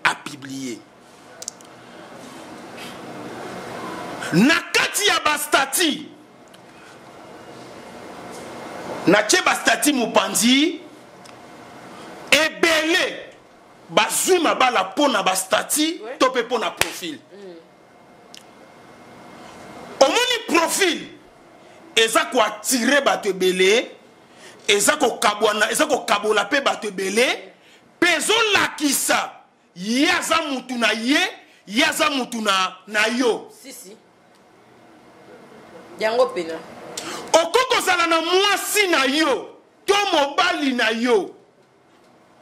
A publier. Na kati ya ba statut, na tie ba statut mopanzi, ebele bazwi mabala mpo na ba statut, Ouais. to mpe mpo na profil. Omoni profil eza koattire bato ebele, eza kokabwana, eza kokabola mpe bato ebele, mpe ezolakisa ye aza mutu na ye, ye aza mutu na yo. Si, si. Yango pena. Okoki kozala na mwasi na yo to mobali na yo,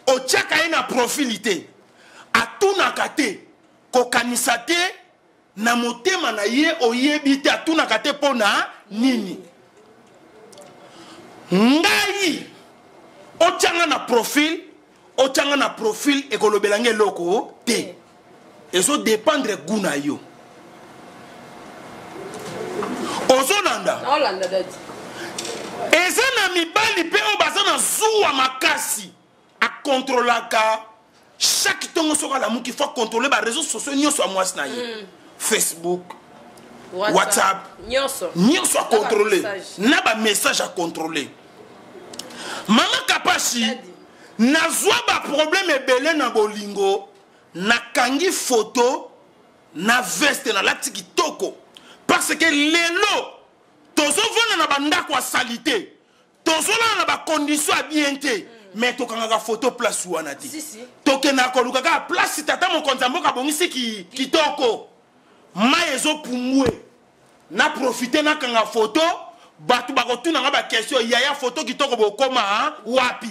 otiaka ye na profil te, atunaka te, kokanisa te na motema na ye, oyebi te, atunaka te mpo na nini. Ngai otianga na profil, otianga na profil ekolobela nge eloko te. Ezo dépendre goût na yo. Ozolanda? Naolanda, dadi. Eza na mibali mpe oyo baza na zuwa makasi, akontrolaka chaque ntongo soki alamuki, faut contrôler ba réseaux sociaux nyonso ya mwasi na ye. Facebook, WhatsApp, nyonso. Nyonso akontrôler. Na ba message. Na ba message akontrôler. Mama Kapashi, Dadi. nazwa ba problème ebele na bolingo, nakangi photo na veste nalati kitoko, parce que lelo tozovanda na bandako ya salité, tozolala na ba condition ya bien te, mais tokangaka photo place wana te. Si, si. Tokendaka koluka kaka place tata mokonzi ya mboka abongisi kitoko. Mai ezopumbwe, na profite nakanga foto. Bato bakotuna nga baquestion: yaya, foto kitoko, bokoma wapi?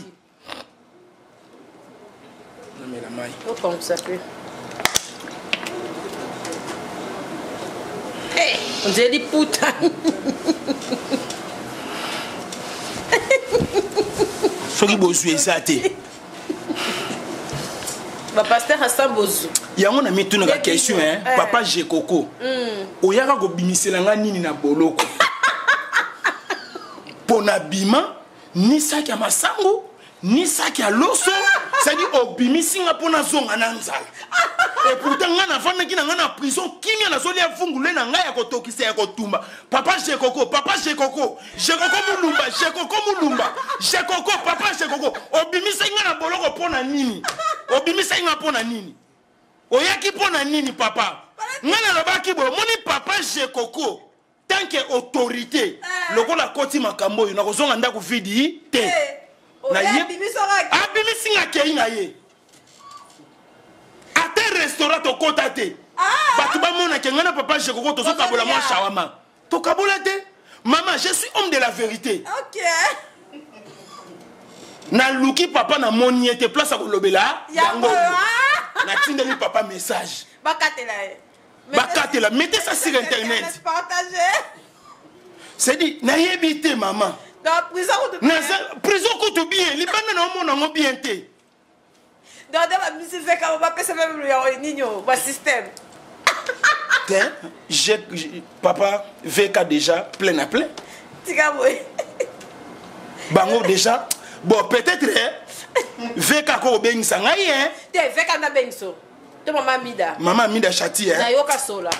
Namela mai. Opangusa mpe. On dirait liputa. Soki bozwi eza te. Bapasteur asa bozwi. Yango na mitunaka question, hein? Papa Jekoko, oyaka kobimisela nga nini na boloko? Mpo na bima ni saki ya masango ni saki ya loso, c'est-à-dire obimisi nga mpo nazonga na nzala. Et pourtant nga navandaki na nga na prison kimia, nazolia vungule na ngai ya kotokisa, ya kotumba. Papa Jekoko, papa Jekoko, Jekoko Mulumba, Jekoko Mulumba, Jekoko, papa Jekoko, obimisaki nga na boloko mpo na nini? Obimisaki nga mpo na nini? Oyaki mpo na nini, papa? Nga nalobaki boye, omoni, papa Jekoko, tant que autorité, lokola akoti makambo oyo, nakozonga ndako vide te. Na ye abimisi nga, akei na ye ata restaurant tokɔta te, bato bamonake ngai na papa Jekoko tozokabola mwa shawama, tokabola te. Mama, je suis homme de la vérité. Naluki papa, namoni ye te. Place ya kolobela yango, natindeli papa message. Bakatela ye. Bakatela, mettez ça sur internet. C'est-à-dire nayebi te, mama. Prison kutu bien, libanda na omona yango bien te. Donc nde bamisi veka, bapesa meme ya nini, basystème. Te, papa VK déjà plein à plein. Tika boye. Bango déjà, bon, peut-être VK ko obengisa ngai, hein. Te, VK na bengiso to mama Mida. Mama Mida Chati, hein. Nayoka solaka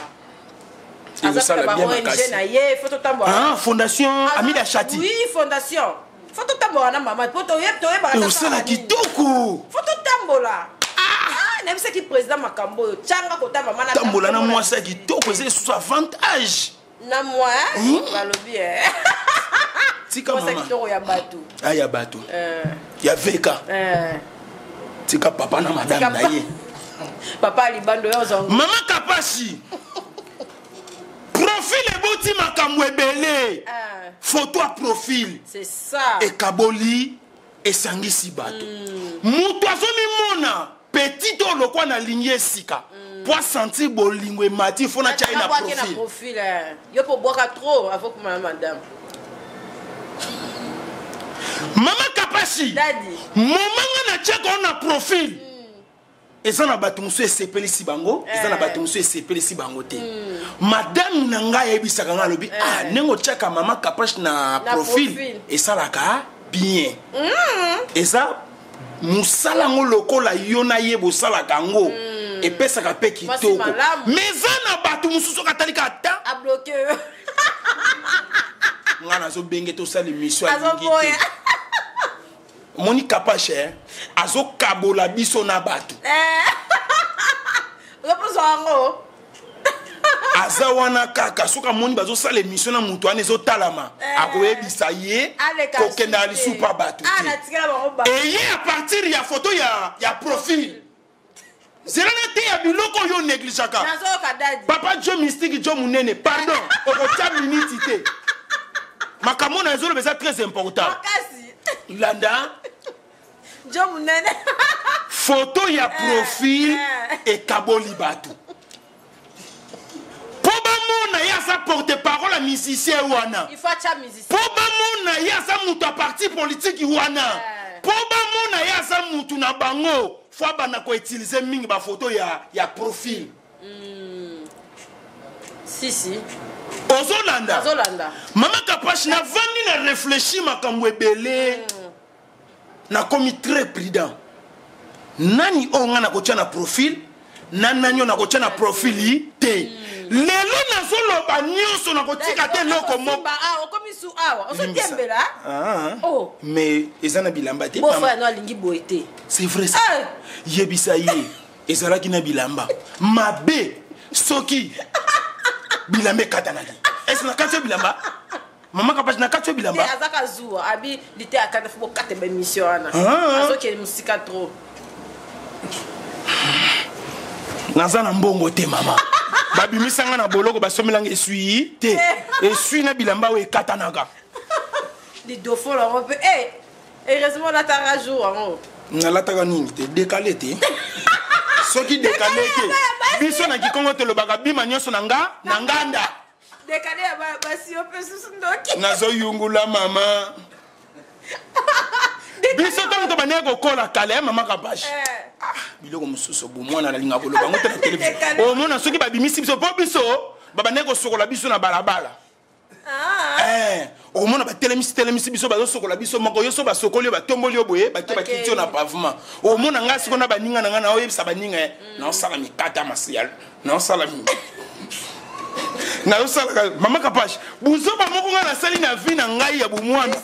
aza ba ONG na ye, faut totambola. Ah, fondation Amida Chati. Oui, fondation. Faut totambola na mama po toyebaka. Osala kitoko. Faut totambola. Ah, nayebisaki président makambo oyo tianga kota mama. Na tambola na mwasi ya kitoko eza lisusu avantage. Na mwa balobi. Tika mama. Kitoko ya bato. Ah, ya bato ya VK. Tika papa na madame na ye. Papa libando yo ozongo. Mama Kapasi, profil eboti makambo ebele. Photo ya profil C'est ça. Ekaboli, esangisi bato. Moto azomimona petit oyo lokwa nalingi esika po asentir bolingo emati, fo natya ye na Nabwaki na profil. Profil, yo mpo obwaka trop avant kumana madame. Mama Kapasi, Dadi. Momanga natiaka oyo na profil, eza na bato mosusu esepelisi bango, eza na bato mosusu esepelisi bango te. Madame na ngai ayebisaka ngai, alobi: ah, ndenge otiaka mama Kapache na Na profil, profil. Esalaka bien, eza mosala yango lokola yo na ye bosalaka yango, epesaka mpe Mwasi kitoko. malamu. Mais eza na bato mosusu oyo atalika ata Abloqué yo. Ngai nazobenge tosala émission, alingi Azoboya. te. Omoni Kapashe azokabola biso na bato. Ozopozwa yango. Aza wana kaka soki amoni bazosala émission na moto wana, ezotalama, akoyebisa ye Aleka. kokendaka lisusu pa bato Ah, te. natikela bango ba Eye à partir ya photo ya profil, zela na te ya biloko oyo onégligeaka. Nazoyoka, dadi. Papa Jo Mystique, Jo monene, pardon, okotia miniti te. Makambo na ezoloba eza très important. Makasi. Landa. Jo monene. Photo ya profil ekaboli bato mpo bamona ye aza porte parole ya musicien wana, Il faut atya musicien, mpo bamona ye aza moto ya parti politike wana, mpo bamona ye aza mutu na bango, fo abanda koutiliser mingi bafoto ya profil. Si si. Ozolanda? Azolanda. Mama Kapashi, navandi na réfléchir makambo ebele, nakomi très prudent. Nani oyo ngai nakotia na profil na nani oyo nakotia na profil te? Lelo nazoloba nyonso, nakotika te eloko moko. Ah, okomi su awa, ozotiembela. Ah, Oh. mais eza na bilamba te, mama. Bofrère no alingi boye te. C'est vrai ça. Ah. Yebisa ye ezalaki na bilamba mabe. Soki bilamba ekatanaki, ese na kati yo bilamba, mama Kapasi, na kati yo te bilamba. Azaka zuwa abi lite akata, fo bokata baémission wana. Ah. Azokende mosika trop. Naza na mbongo te, mama. Babimisa nga na boloko, basomelanga esui te, esui na bilamba oyo ekatanaka. Lidofolo yango mpe, eh, heureusement olataka jour yango. Nalataka nini te, dekale te. Soki dekale te, biso na Kikongo tolobaka bima nyonso na nga na nganda. Dekale ya basi, yo mpe susu ndoki. Nazoyungula mama. Biso ntango tobandaki kokola kala ya mama Kapashi, ah, biloko mosusu bomwana nalinga koloba yango te na televizio. Omona soki babimisi biso, mpo biso babandaki kosokola biso na balabala. Eh, okomona batelemisi telemisi biso, bazosokola biso moko. Yo so basokoli yo, batomboli yo boye, bake bakiti yo na pavement. Omona ngai siko na baninga na ngai, naoyebisa baninga ye, naosala mikata masiya, naosala, nazosalaka. Mama Kapash, buzoba moko ngai nasali na vie na ngai ya bomwana,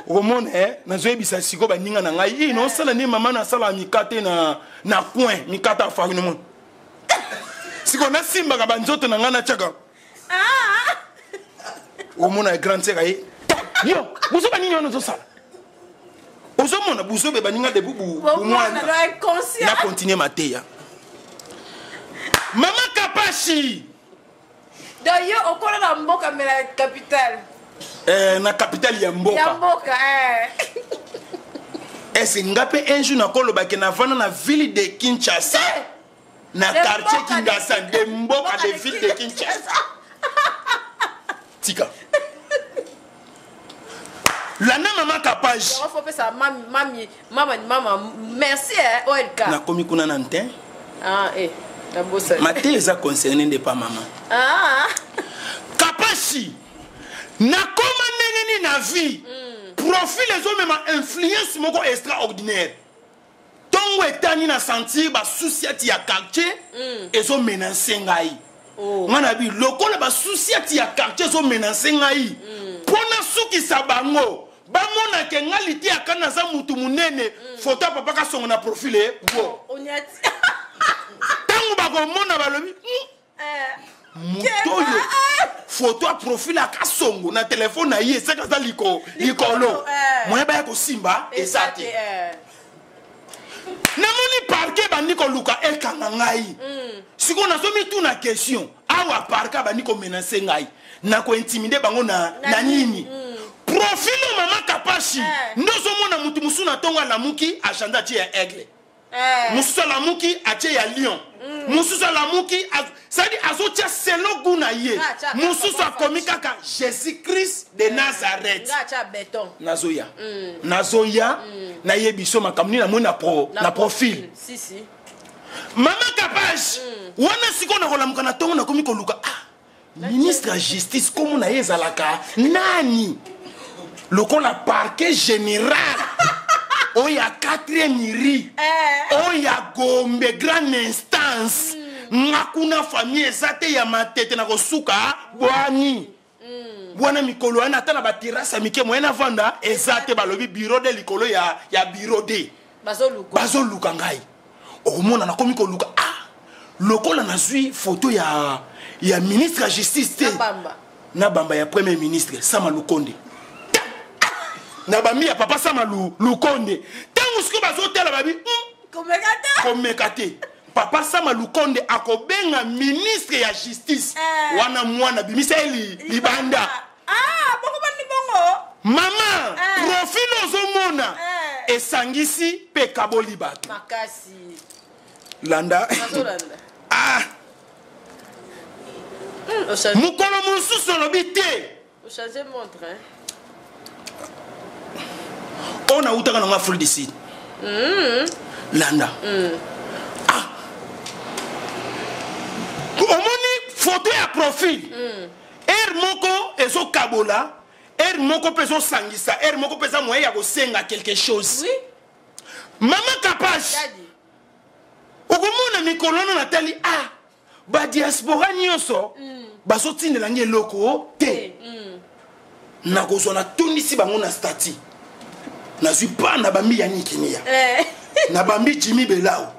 okomona eh, nazoyebisa siko baninga na ngai, i naosala nde mama, nasalaka mikate na coin, mikate ya farine. Omona sikoyo nasimbaka banzoto na ngai, natiaka. Omona grande sœur ye: "Yo, buzoba nini wana ozosala?" Ozomona buzoba baninga depuis bomwana. Inconscient. Na continue mateya, mama Kapashi. Donc yo okola na mboka, mais na capitale. Eh, na capitale ya mboka. Ya mboka, eh. Ese nga mpe un jour nakolobake navanda na ville de Kinshasa, na De quartier mboka de Kingasa, de mboka mboka de de ville de Kinshasa. Tika landa mama Kapage. Yango faut pesa mami, mami, mama, mama merci, eh, OLK. Nakomi kuna na ntin. Ah, eh, nabosani. Mateya eza concerné nde pa mama Kapashi. Nakoma ndenge nini na vie? Profil ezomema influence moko extraordinaire. Ntongo etani, na sentir basusiati ya quartier ezomenace ngai. Ngai na bi lokola basusiati ya quartier ezomenace ngai, mpo nasukisa bango, bamonake ngai liteyaka, naza mutu monene. Foto ya papa Kasongo na profil e bo. Onyati. Ntango bakomona, balobi: moto oyo, foto ya profil ya Kasongo na telefone na ye, esaka aza likolo, moye baya kosimba eza te." Namoni parquet bandi koluka ekanga ngai. Sikoyo nazomituna question: awa parquet abandi komenacer ngai, na kointimider bango na nini? Profil oyo, mama Kapashi, nde ozomona motu mosusu na ntongo alamuki, agenda atie ya aigle, mosusu alamuki, atie ya lion, mosusu alamuki, c'est-à-dire azotia selon goût na ye. Ah, atia Mosusu kaka akomi kaka Jésus Christ de Nazareth. Nga atya béton. Nazoya, nazoya, nayebi so makambo nini namoni na profil. Si si. Mama Kapage, wana sikoyo nakolamuka na ntongo, nakomi koluka: ah, ministre ya justice, komo na ye ezalaka nani? Lokola parquet général oyo ya 4e rue, oyo ya Gombe, grande instance, nga kuna famille eza te ya Matete. Na kosuka bwani wana, mikolo wana, ata na baterrasse ya mike, moye navanda eza te. Balobi bureau de likolo ya bureau de Bazoluka. Bazoluka ngai. Okomona nakomi koluka: ah, lokola nazwi foto ya ministre ya justice te, Na bamba. Na bamba ya premier ministre Sama Lukonde. Na bambi ya papa Sama Lukonde. Ntango sikoyo bazotala, babi: Komeka te. Komeka te, papa Sama Lukonde akobenga ministre ya justice wana, mwana bimisa ye libanda. Ah, bongo bandi bongo. Mama, profil ozomona esangisi mpe ekaboli bato. Makasi. Landa. Nazolanda. Ah, mokolo mosusu olobi te. Ochange montre, hein? Oyo nautaka nango Afrique du Sud. Landa. Ah, omoni foto ya profil, ere moko ezokabola, ere moko mpe ezosangisa, ere moko mpe eza moyen ya kosenga quelque chose. Mama Kapash, Daddy. Okomona mikolo wana natali: ah, badiaspora nyonso bazotindela ngai eloko te. Nakozwa, natondisi bango na statut, nazwi pa na bambi ya Nikinia, na bambi Jimi Belau,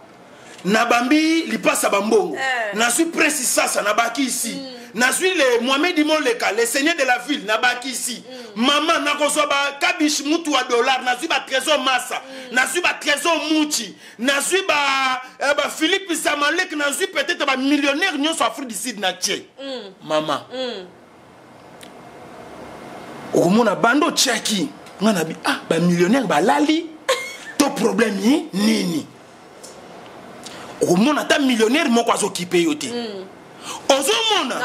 na bambi Lipasa Bambongo, nazwi Prince Sasa, na bakisi. Nazwi le Mohamed Moleka, le seigneur de la ville, nabakisi. Mama, nakozwa ba Kabish mutu wa dollar, nazwi ba Trésor Massa, nazwi ba Trésor Muchi, nazwi ba, ba Philippe Zamalek, nazwi peut-être ba millionnaire nyonso Afrique du Sud na tie. Mama. Okomona bando otiaki nga na bi ah ba millionnaire balali to problème nini? Okomona ata millionnaire moko azokipe yo te. Ozomona,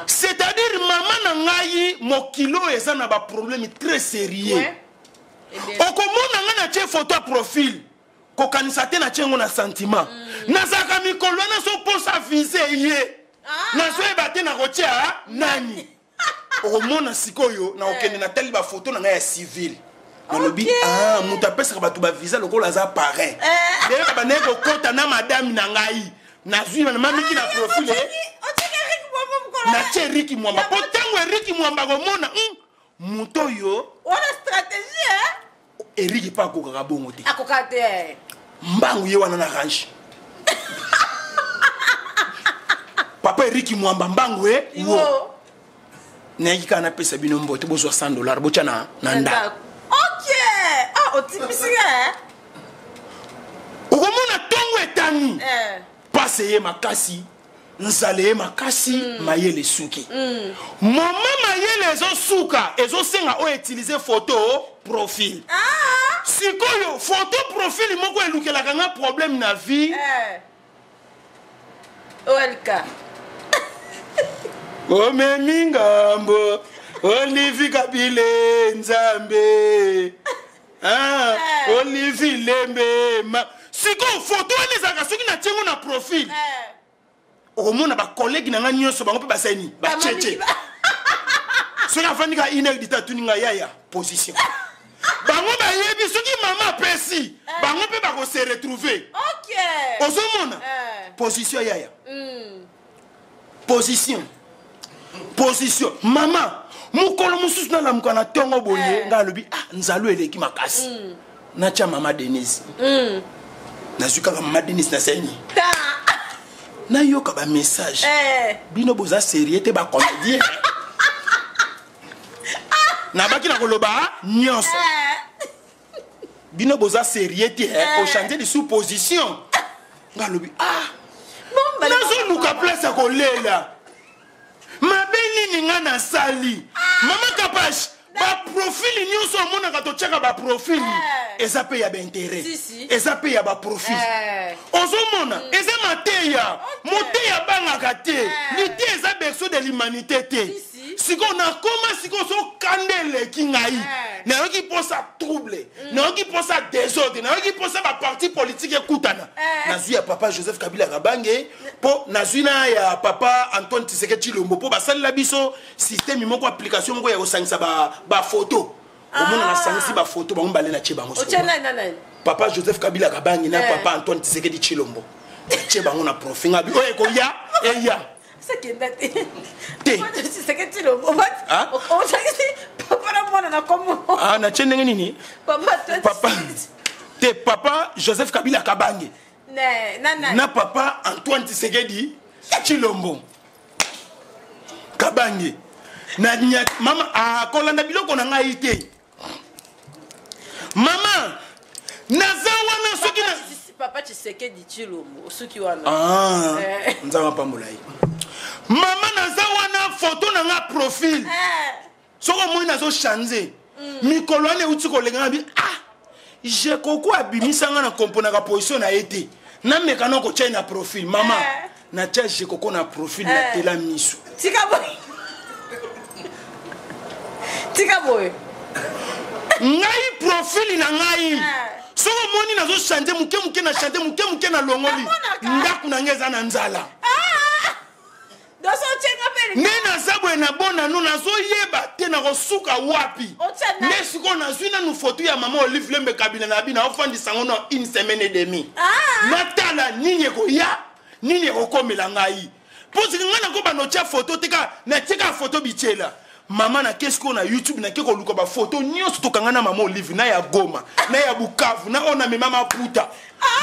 c'est-à-dire mama na ngai mokilo eza na ba problème très sérieux. Okomona nga na tie photo ya profil kokanisa te na tie ngo na sentiment. Nazalaka mikolo wana so posa vise ye. Nazoyeba te na kotia nani. Okomona sikoyo na okende na tali ba photo na ngai ya civil. Nalobi, ah, moto apesaka bato ba visa lokola aza parrain. D'ailleurs, bandaki kokota na madame na ngai. Nazwi na mamiki na profil, eh. Natie Eric Mwamba. Po ntango Eric Mwamba komona, moto oyo. Wana stratégie, eh? Eric pa akokaka bongo te. Akoka te. Mbangu ye wana na range. Papa Eric Mwamba mbangu, eh? Wo. Nayaki kaka napesa bino mbote, bozwa $100, botya na ndako. Ok. Ah, otibisi nga, eh? Okomona ntongo etani. Pase ye makasi, nzala ye makasi, mayele suki. Moma mayele ezosuka, ezosenga oyo utiliser photo profil. Sikoyo photo profil moko elukelaka nga problème na vie. OLK. Omemi ngambo, Olivier Kabile Nzambe. Olivier Lembe. Sikoyo photo wana ezalaka soki na tiengo na profil. Okomona ba collègue na nga nyonso bango mpe basali nini? Ba tchetche. Soki afandi ka une heure du temps atuni nga yaya position. Bango bayebi soki mama apesi, bango mpe bako se retrouver. Ozomona? Position yaya. Position. Position. Mama, mokolo mosusu nalamuka na tongo boye, nga alobi, ah, nzalo eleki makasi. Natia mama Denise. Nazwi kaka mama Denise na seni. Nayoka ba message. Bino boza sérieux te ba comédien. Nabaki na koloba nyonso. Bino boza sérieux te, au chantier de sous-position. Nga alobi, ah, nazoluka place ya kolela. Mabe nini nga nasali? Mama Kapash, ba profil nyonso omonaka totiaka ba profil, eza pe ya ba intérêt. Eza pe ya ba profil. Ozomona, eza mateya. Moteya bangaka te. Lite eza berceau de l'humanité te. Siko nakoma siko so kandele ki ngai. Nayoki posa trouble, nayoki posa désordre, nayoki posa ba parti politique ekutana. Nazwi ya papa Joseph Kabila Kabange, po nazwi na ya papa Antoine Tshisekedi Tshilombo, po basalela biso système moko application moko ya kosangisa ba photo. Omona nasangisi ba photo bango bale na tie bango sikoyo. Otie nani na nani? Papa Joseph Kabila Kabange na papa Antoine Tshisekedi Tshilombo. Tie bango na profil ngabi oyo ekoya eya. Sekenda te. Te. Tshisekedi Tshilombo. Ah? Osangisi papa na mwana na kombo. Ah, na tie ndenge nini? Papa Antoine Papa. Tshisekedi. Te papa Joseph Kabila Kabange. Ne, na nani? Na papa Antoine Tshisekedi Tshilombo. Kabange. Na nya, mama, ah, kolanda biloko na ngai te. Mama, naza wana soki na Papa Tshisekedi Tshilombo, soki wana. Ah, nzambe apambola ye. Mama, naza wana photo na nga profil. Soko omoni nazo changer. Mikolo wana euti kolenga na bi, ah, je koko abimisa nga na komponaka position na ye te. Nameka na kotia ye na profil. Mama, natia je koko na profil, natela miso. Tika boye. Tika boye. Ngai profil na ngai. Soko omoni nazo changer moke moke na changer moke moke na longoli. Namonaka. Ndako na ngai eza na nzala. Doso otienga pe Nde naza boye na bona no, nazoyeba te nakosuka wapi. Otia nani? Nde sikoyo nazwi nanu photo ya mama Olive Lembe Kabila na bino, naofandisa ngo na une semaine et demie. Natala nini ekoya, nini ekokomela ngai. Mpo soki ngai nakobanda otia photo te kaka, natie kaka photo bitiela. Mama, nake sikoyo na YouTube, nake koluka bafoto nyonso tokanga na mama Olive, na ya Goma, na ya Bukavu, na oyo namema maputa.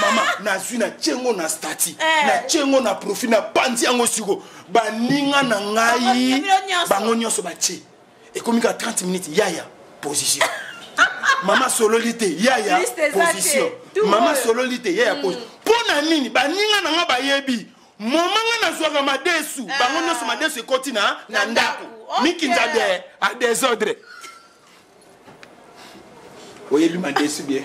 Mama, nazwi, na tiengo na statut, na tiengo na profil, na panzi yango. Siko baninga na ngai bino nyonso. Bango nyonso batie. Ekomi ka 30 minutes, yaya position. Mama sololi te, yaya Liste eza te. position. Tout Mama oyo. sololi te, yaya position. Mpo na nini? Baninga na nga bayebi moma nga nazwaka madesu, bango nyonso madesu ekoti na Na ndako. ndako. Ok. Mikinza de a désordre. Oyebi madesu bien,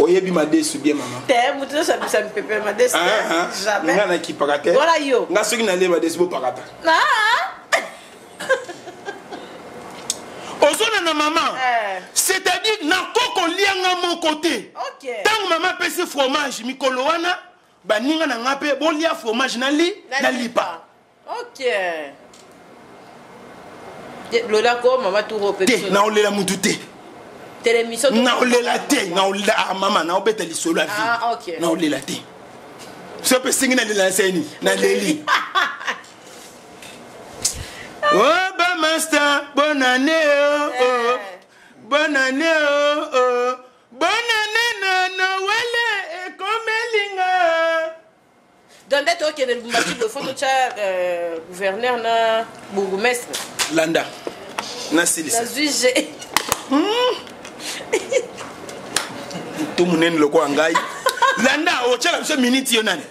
oyebi madesu bien, mama. Te, moto nyonso abisa mipepe madesu. Ah, ah. Jamais. Nga nakipaka te. Voilà yo. Nga soki nalie madesu, bopakata. Ah. Ozona na mama, c'est-à-dire nakokolianga moko te. Ntango mama apesi fromage mikolo wana, baninga na nga mpe bolia fromage nali Na na lipa. Ok. Lolako mama turo mpe. Te, naolela mutu te. Télémission. Naolela te, naolela. Ah, mama, naobeta lisolo ya vie. Ah, ok. Naolela te. So mpe esengi nalela nseni, naleli. Oh, ba master, bonne année, oh, oh. Bonne année, oh, oh. Bonne année na Noël ekomelinga. Donc nde tokende Lubumbashi boye, fo totya gouverneur na bourgmestre. Landa, nasilisa. Nazwi g. To monene lokola ngai. Landa, otyala biso miniti. Yo nani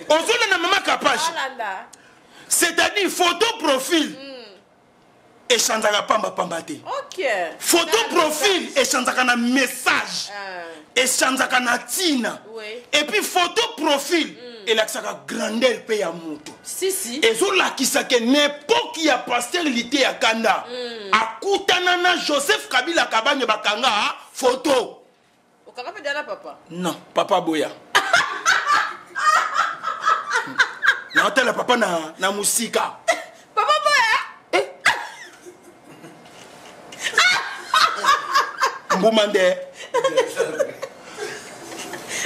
ozolanda mama Kapage? Alanda. C'est-à-dire photo profil echangeaka pambapamba te. Photo profil echangeaka na message, echangeaka na ntina. Et puis photo profil elakisaka grandeur mpe ya moto. Si si. Ezolakisa ke na époque ya pasteur Lite ya Kanda, akutana na Joseph Kabila Kabane, bakanga photo. Okanga mpe dana papa? Non, papa boya. Naotala papa na mosika. Papa boya. Mbuma nde.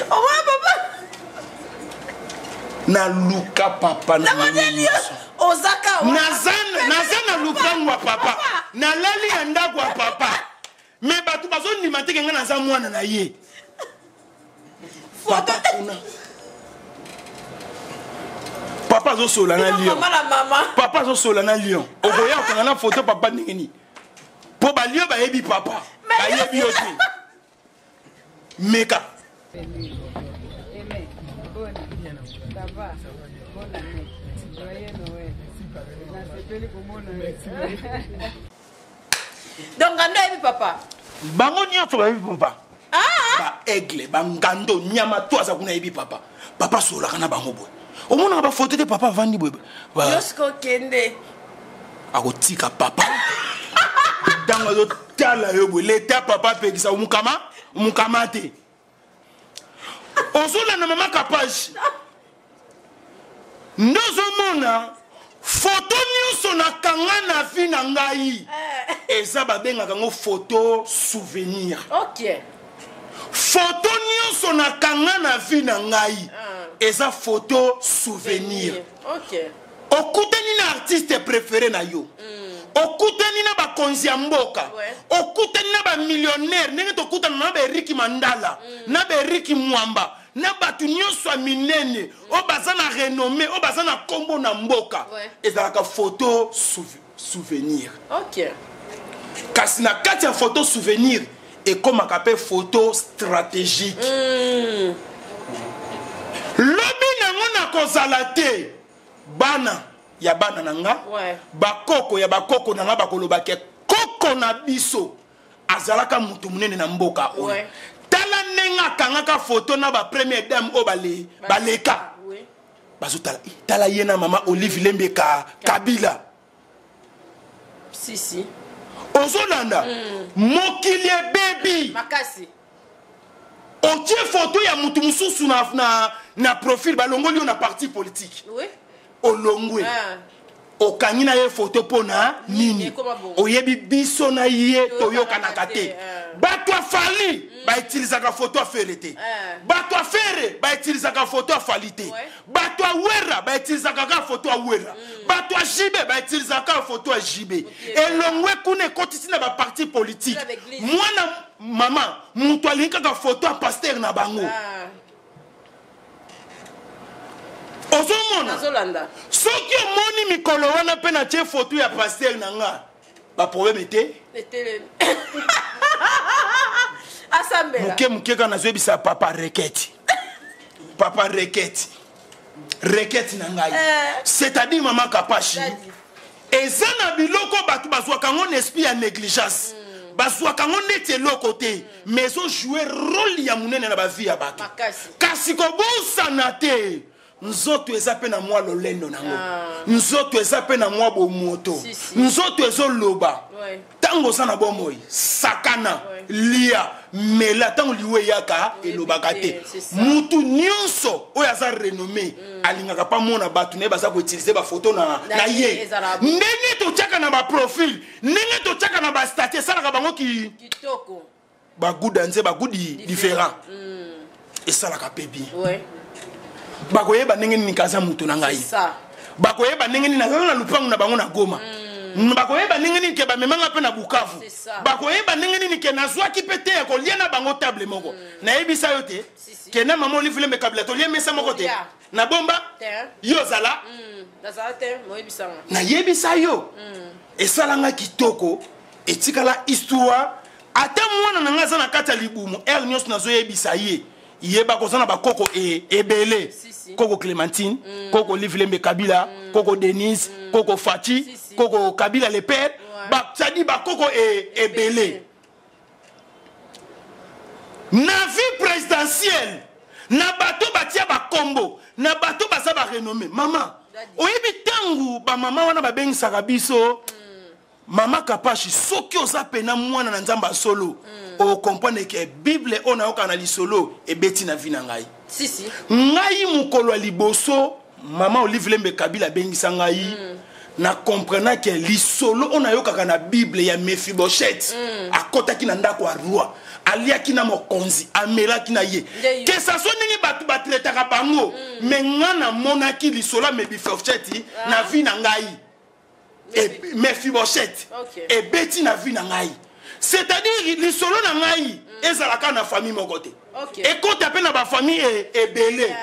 Omona papa. Naluka papa na Namoneli yo. nyonso. Ozaka. Naza na lupango ya papa, nalali ya ndako ya papa, me bato bazondima teke ngai naza mwana na ye. Papa kuna, papa azosola na lion. Mama na mama. Papa azosola na lion. Okoya okanga na foto papa ndenge nini? Mpo balio bayebi papa, bayebi yo te. Meka. Aimé, bonne. Ça va? Bonne année. Joyeux Noël. Nasepeli komona yo. Donc ngando oyebi papa? Bango nyonso bayebi papa. Baaigle, bangando, nyama to aza kuna yebi papa. Papa asololaka na bango boye. Omonaka bafoto te, papa avandi boye. Yo sika okende. Akotika papa ntango azotala yo boye. Leta papa apekisa omukama, omukama te. Ozolanda mama Kapage? Nde ozomona foto nyonso nakanga na vie na ngai, eza babengaka yango photo souvenir. Foto nyonso nakanga na vie na ngai eza photo souvenir. Okutani na artiste préféré na yo, okutani na bakonzi ya mboka, okutani na bamillionnaire, ndenge tokutana na baeriki Mandala, na baeriki Mwamba, na bato nyonso ya minene oyo baza na renommé, oyo baza na nkombo na mboka, ezalaka photo souvenir. Kasi na kati ya photo souvenir ekomaka mpe photo stratégique. Lobi nango nakozala te, bana ya bana na nga, bakoko ya bakoko na nga bakoloba ke koko na biso azalaka moto monene na mboka oyo. Tala ndenge akangaka foto na bapremière dame oyo baleka. Bazotala: "Eh, tala ye na mama Olive Lembe ka Kabila." Si si. Ozolanda? Mokili ebebi. Makasi. Otie foto ya motu mosusu na profil, balongoli yo na parti politique. Olongwe. Okangi na ye foto mpo na nini? Ekoma bongo. Oyebi biso na ye toyokanaka te, te. Bato afali. Bautilisaka foto ya Ferre te. Bato ya Ferre bautilisaka foto ya Fally te. Bato ya Werra bautilisaka kaka foto ya Werra. Bato ya JB bautilisaka kaka foto ya JB. Elongwe kuna, ekotisi na baparti politique. Na baeglise. Mwana mama, moto alingi kaka foto ya pasteur na bango. Ozomona? Nazolanda. Soki omoni mikolo wana mpe natie foto ya pasteur na nga, baproblème te. Etelemi, asambela. Moke moke kaka nazoyebisa papa reketi, papa reketi, reketi na ngai. C'est-à-dire, mama Kapashi, Daddy. eza na biloko bato bazwaka yango na esprit ya négligence, bazwaka yango neti eloko te, mais ezojoue rôle ya monene na bavie ya bato. Makasi. Kasi kobosana te, nzoto eza mpe na mwa lolendo nango, nzoto eza mpe na mwa bomoto. Si, si. Nzoto ezoloba. Ntango oza na bomoi, sakana, lia, mela. Ntango liwa eyaka, elobaka te. C'est ça. Mutu nyonso oyo aza renommé alingaka mpa mona bato na ye baza koutiliser bafoto na, Na na ye, ye. ezala bo. Ndenge totiaka na baprofil, ndenge totiaka na bastatut, esalaka bango ki Kitoko. Baguda nze bagudi différent, esalaka mpe bien. Bakoyeba ndenge nini kaza moto na ngai. Ça. Bakoyeba ndenge nini nazala na lupangu na bango na Goma. Bakoyeba ndenge nini ke bamemanga mpe na Bukavu. C'est ça. Bakoyeba ndenge nini ke nazwaki mpe te ya kolia na bango table moko. Nayebisa yo te Si, si. ke na mama Olive Lembe Kabila tolia mesa moko te. Kolia. Na bomba. Te. Yo ozala. Nazala te, moyebisanga. Nayebisa yo, esalanga kitoko, etikala histoire. Ata mwana na ngai aza na kati ya libumu, heure nyonso nazoyebisa ye: yeba koza na bakoko ebele. Si, si. Koko Clémentine, koko Olive Lembe Kabila, koko Denise, koko Fati, Si, si. koko Kabila le père. C'est-à-dire bakoko ebele na vie présidentielle, na bato batia bakombo, na bato baza barenommé. Mama, Daddy. oyebi ntango bamama wana babengisaka biso, mama Kapashi, soki oza pena mwana na Nzambe ya solo, okomprendre ke Bible oyo nayoka na lisolo ebeti na vie na ngai. Si, si. Ngai mokolo ya liboso mama Olive Lembe Kabila abengisa ngai, na comprena ke lisolo oyo nayokaka na Bible ya Mephibosheth, akɔtaki na ndako ya roi, aliaki na mokonzi, amelaki na ye. Nde yo. Ke saso ndenge bato batraitaka bango, me nga namonaki lisolo ya Mephibosheth na vie na ngai. Mephibosheth ebeti na vie na ngai, c'est-à-dire lisolo na ngai ezalaka na famille moko te, ekota mpe na bafamille ebele.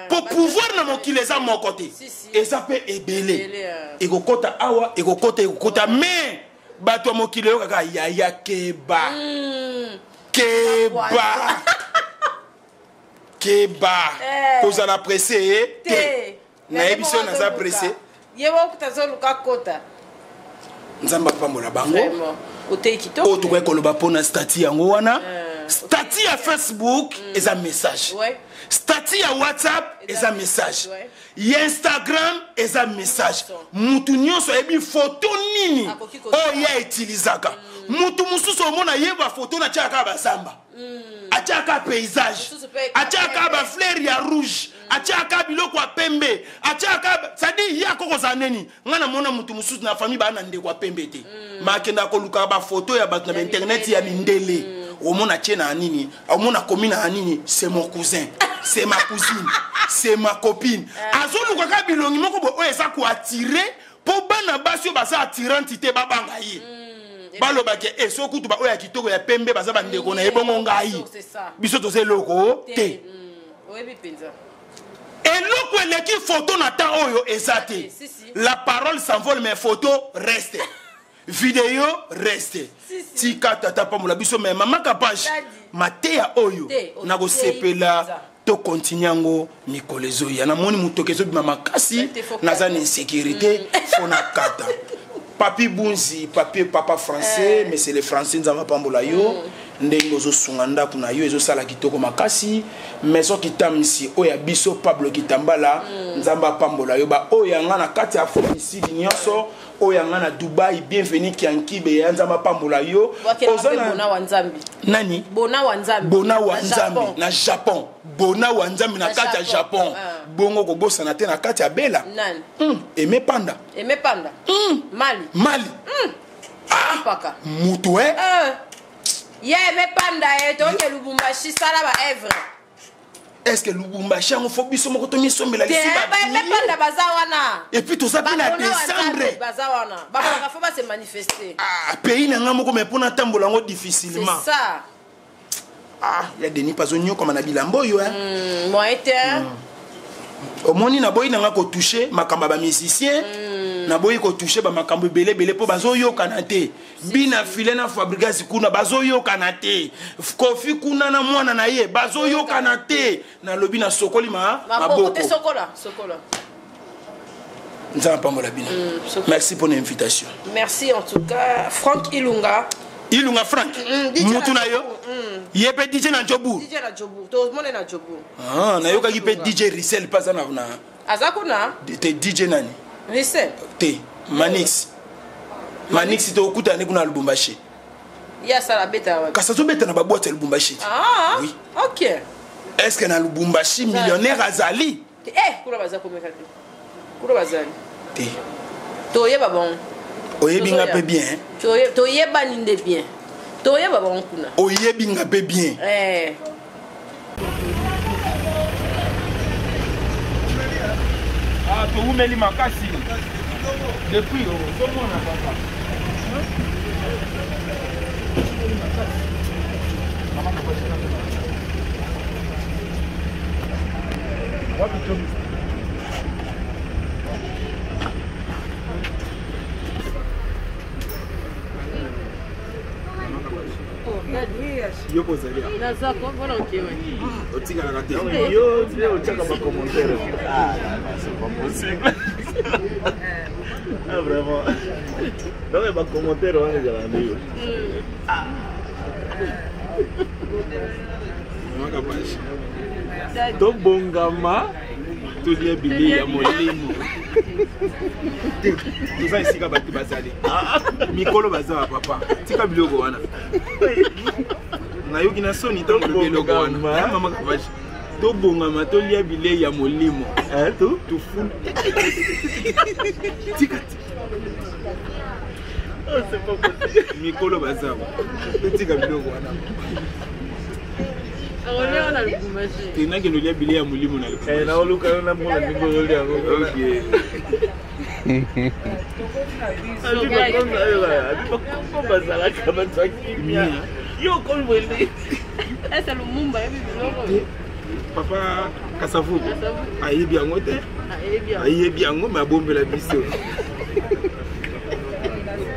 Po pouvoir na mokili eza moko te, Si, si. eza mpe ebele. Ebele, ah. Ekokota awa, ekokota, ekokota, mais bato ya mokili oyokaka yaya keba, keba, keba. Kozala pressé te. Te. Nayebi so naza pressé. Ye moko tazoluka kota. Nzambe apambola bango. Vraiment, otei kitoko. Oyo tokoki koloba mpona statut yango wana. Statut ya Facebook eza message, statut ya WhatsApp eza message, ya Instagram eza message. Mutu nyonso ayebi foto nini Akoki kosala. oyo ye autilisaka. Mutu mosusu omona ye bafoto na atiaka kaka bazamba, atiaka paysage, Mosusu mpe atiaka pembe. bafleur ya rouge, atiaka biloko ya pembe, atiaka, c'est-à-dire ye akokozala neni. Ngai namona mutu mosusu na famille baa na ndeko ya pembe te, ma akendaka koluka bafoto ya bato na bainternet ya mindele. Omona tie na nini, omona komi na nini: c'est mon cousin, c'est ma cousine, c'est ma copine. Azoluka kaka bilongi moko boye oyo eza koattirer, mpo bana basi oyo baza attirante te babanga ye, balobaki e so kutu baoyo ya kitoko ya pembe baza bandeko na ye, bongo ngai C'est ça. biso toza eloko te. Oyebi mpenza. Eloko eleki photo na temps oyo eza te. Si, si. La parole s'envole, mais photo reste, vidéo reste. Si, si. Tika tata pambola biso. Mais mama Kapage, Daddy. mateya oyo Te, nakosepela mpenza. Tokontinue yango mikolo ezoya. Namoni motoki ezobima makasi. Te, faut Naza kata. na insécurité, fo na kata. Papi Bunzi, papi, papa français, mais c'est le français. Nzambe apambola yo ndenge ozosunga ndako na yo, ezosala kitoko makasi. Maison Kitamisi oyo ya biso Pablo Kitambala, Nzambe apambola yo. Baoyo yanga na kati ya Afrique du Sud nyonso, oyo yanga na Dubai, bienvenu Kiankibe ya Nzambe apambola yo. Wakela Oza mpe na Bona wa Nzambi. Nani? Bona wa Nzambi. Bona wa Na Nzambe. Japon. Na Japon, Bona wa Nzambe na Na kati ya Japon. Japon. Ah. Bongo kobosana te na kati ya Bela. Nani? Eme Panda. Eme Panda. Mali. Mali. Mpaka. Mutu e. Eh. Ye mepanda ye toke Lubumbashi sala ba œuvre. Est ce que Lubumbashi yango fo biso moko tomisombela mepanda baza wana. Et puis toza mpe na décembre. Baza wana. Bakolaka fo ba se manifester. Ah, pays na nga moko mais mpo natambola yango difficilement. C'est ça. Ah, ya Denis pazo nyokoma na bilamba oyo hein. Moyen te. Omoni naboyi nanga kotouche makambo ya bamusicien, naboyi kotouche bamakambo ebele ebele mpo bazoyokana te. Bina file na Fabrigas kuna bazoyokana te, Kofi kuna na mwana na ye bazoyokana te. Nalobi nasokoli maboko. Sokola, sokola. Nzambe apambola bino. Merci pour l'invitation. Merci en tout cas Franck Ilunga. Ilunga Franck. Mutu na yo. Ye pe DJ na Jobourg. DJ na Jobourg. To mone na Jobourg. Ah, nayokaki pe DJ Rissel pa za na Aza kuna? Te DJ nani? Rissel. Te Manix. Manix to okuta ne kuna Lubumbashi. Ya sala beta wapi? Kasi azobeta na ba boîte ya Lubumbashi. Ah. Oui. OK. Est-ce que na Lubumbashi millionnaire azali? Eh, kuna baza komeka te. Kuna bazali. Te. Toyeba bango. Oyebi nga pe bien. Toyebani nde bien. Toyeba bango kuna. Oyebi nga pe bien. Eh. Ah, towumeli makasi. Depuis ozomona papa. Yo kozali otikalaka te, yo nde otiaka bacommentaire. Ah, c'est pas possible. Ah, vraiment, donc bacommentaire wana ezalaka nde yo. Tobongama tolia bilei ya molimo te, toza esika bato bazali, mikolo baza ba papa. Tika biloko wana, nayoki na soni ntango olobi eloko wana. Mama Kapashi, tobongama tolia bilei ya molimo. Tofulu, tika, mikolo baza, totika biloko wana. Te, nakende olia bilei ya molimo na Naoluka yo, namona ndenge ozolia yango. Bakongo bazalaka bato ya kimia, yo okomi boye. Papa Kasavubu ayebi yango te, ayebi yango me abombela biso.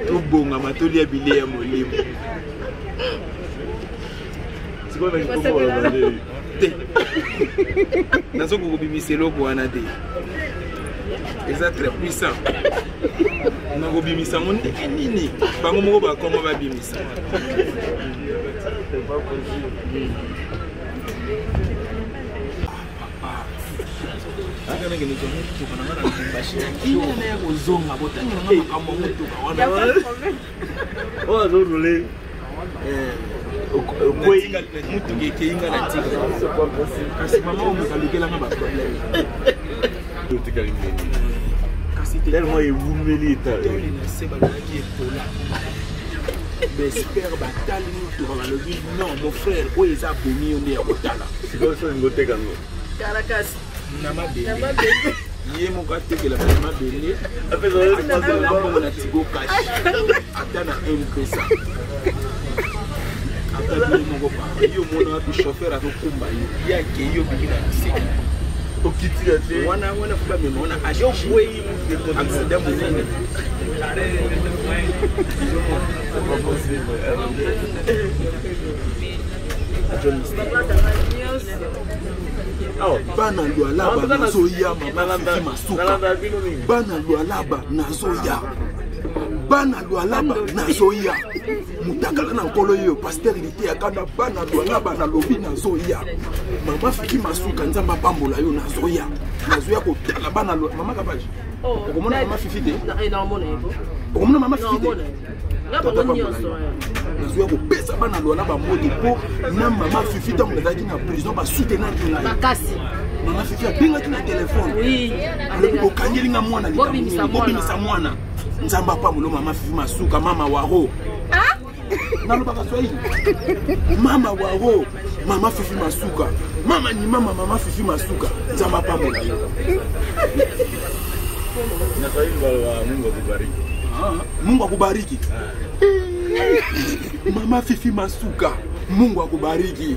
Tobongama tolia bilei ya molimo te. Nazokoka kobimisa eloko wana te, eza très puissant. Nakobimisa yango ndenge nini? Bango moko bakongo babimisa. Tika nakende kozwa motuka na nga na Lubumbashi. Kimia na ya kozonga botangela nga makambo ya motuka wana. Oyo azorule. Motuka ekei, nga na tika. Kasi mama oyo moto alukelanga baproblème. Otikali ndenge kasi tellement ewumeli etali na se, balobaki epola. Baexpert batali motuka, balobi non, mon frère, oyo eza bomi yo nde ya kotala. Sikoyo so olingi oteka yango? Na mabele, ye moko atekela bato mabele, mbongo na Tigo Cash, ata na M-Pesa, ata bino moko. Papa, yo omona wapi chauffeur azokumba yo, ye akei, yo bimi na biseki. Okitika te. Wana wana fo bamema wana accident monene. C'est pas possible. Bana Lwalaba, nazoya. Mama Fifi Masuka, bana Lwalaba, nazoya. Bana Lwalaba, nazoya. Mutakala na nkolo oyo, pasteur Liteya Kanda. Bana Lwalaba, nalobi nazoya. Mama Fifi Masuka, Nzambe apambola yo. Nazoya, nazoya kotala bana. Mama Kapashi, okomona mama Fifi te, okomona mama Fifi te. Nazoya kopesa bana Lwala bambote mpo na mama Fifi. Ntango nazalaki na prison, basoutenaki ngai. Mama Fifi abengaki na telefone, alobi bokangeli nga mwana, bobimisa mwana. Nzambe apamolo mama Fifi Masuka, mama Waro. Nalobaka swahili. Mama waro, mama Fifi Masuka. Mama ni mama, mama Fifi Masuka. Nzambe apambola yo. Na Swahili baloba Mungu akubariki. Ah, Mungu akubariki. Mama Fifi Masuka, Mungu akubariki.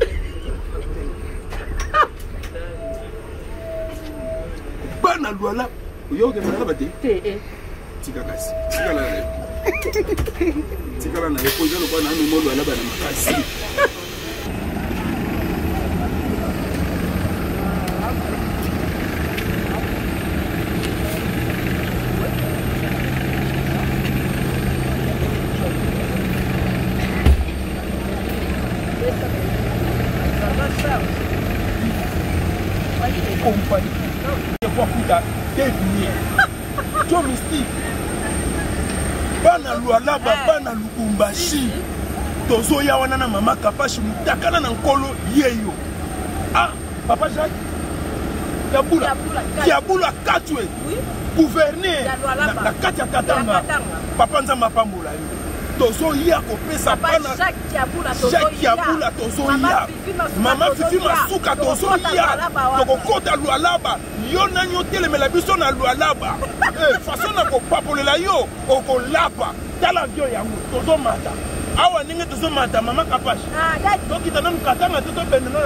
Bana Luala, yo okende na te? Te eh. Tika kasi. Tikala na yo. Tikala na yo po eza lokola nanu mo Luala bana makasi. Compagnie. Kwakuta devenir. Joe Mystique. Bana Lualaba, bana Lubumbashi. Tozoya wana na mama Kapashi mutakala na nkolo yeyo. Ah, papa Jacques. Kiabula. Kiabula Katwe. Oui. Gouverneur Ya Lualaba. na kati ya Katanga. Ya Katanga. Papa Nzambe apambola yo. Tozoya kopesa Papa bana Jacques Kiabula Jacques Kiabula tozoya. Mama Fifi Masuka tozoya. Tokokota Lualaba. Yo nani otelemela biso na Lualaba. Eh, façon na kopapolela yo okolapa. Tala avion yango tozomata. Awa ndenge tozomata mama Kapash. Ah, dadi. Tokita nanu Katanga te tobende no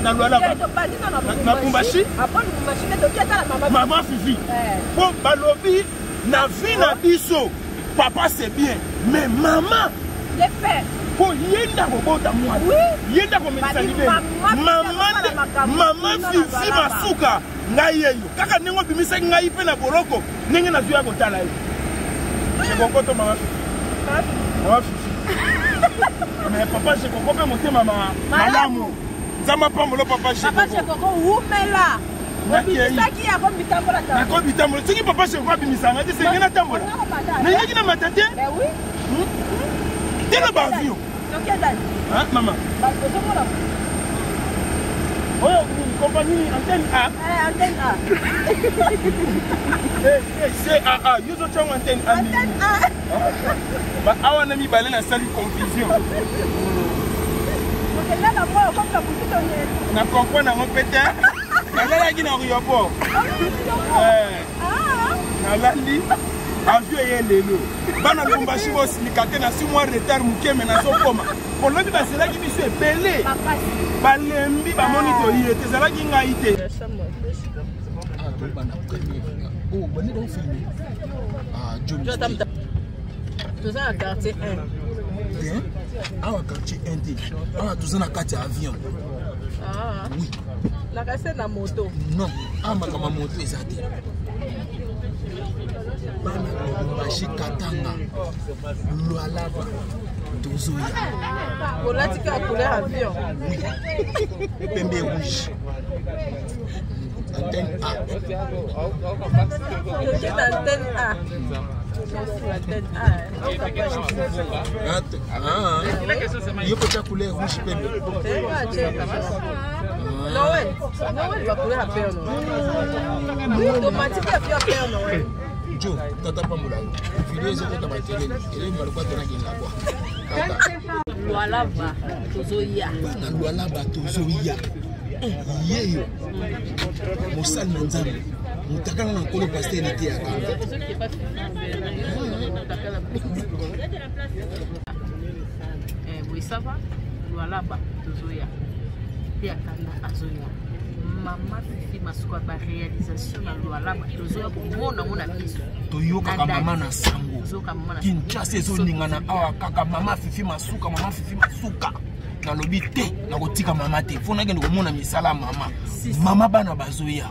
na Lualaba. Tobandi na Na Lubumbashi. Après Lubumbashi nde toki ata na mama. Mama Fifi. Eh. Po balobi na vie na biso papa c'est bien mais mama Le fait. po ye nde akobota mwana Oui. ye nde akomelisa Babi, libele mama mama Fifi nde akosala makambo mama kuna na Fifi balaba. Masuka ngai yeyo kaka ndenge obimisaki ngai mpe na boloko ndenge nazwi ya kotala ye Jekoko to mama Fifi mama Fifi mais papa Jekoko mpe motema malamu Nzambe apambola papa Papa Jekoko Jekoko wumela. Nakei. Obimisaki yango bitambola ta. Nakobitambola soki papa Jekoko abimisanga te senge natambola nayaki na mata te Ben oui. te na baavion. Toki dadi. Hein, mama Ozomona. oyo compagnie antenne A. Eh, antenne A. Eh, eh, CAA yo ozotyango antenne A nini? Antenne A. Ba awa na mibale nasali confusion. Okenda na moyo okomka butu tonyeli. Na comprendre yango mpe te. Nalalaki na aéroport. Eh, Ah. nalali avion eye lelo. Bana Lubumbashi bosilika te nasi mwa retard moke me nazokoma. Kolobi bazelaki biso ebele. Makasi. Balembi bamoni toye te ezalaki ngai te. Ah, tobanda premier. Oh, bandi donc filmer. Ah, Joe Mystique. Toza na quartier 1. Hein? Awa quartier 1 te. Awa toza na kati ya avion. Ah. Oui. Na kasi na moto. Non, awa makambo ya moto eza te. Bana Lubumbashi, Katanga, Lualaba, tozoya. Olati kaka couleur avion. Oui. Pembe rouge. Antenne A. Toki na antenne A. Toki antenne A. Ah, ah. Yo mpe tia couleur rouge pembe. Noël. Noël va couler à Père Noël. Oui, automatique à Père Noël. Jo, tata pambola yo. Video ezokota batelele. Eleki malokwa tonakenda kwa. Tata. Lualaba tozoya. Bana Lualaba tozoya. Yeyo. Mosali na Nzambe. Motakala na nkolo pasteur ete ya kanda. Eh, boye ça va? Lualaba tozoya. Pe akanda azoya. Mama Fifi Masuka ba réalisation na Lualaba tozoya komona ngo na miso. Toyokaka mama na sango. Tozoyoka mama na Kinshasa ezoningana awa kaka mama Fifi Masuka, mama Fifi Masuka. Nalobi te, nakotika mama te. Fo nakende komona misala ya mama. Mama bana bazoya.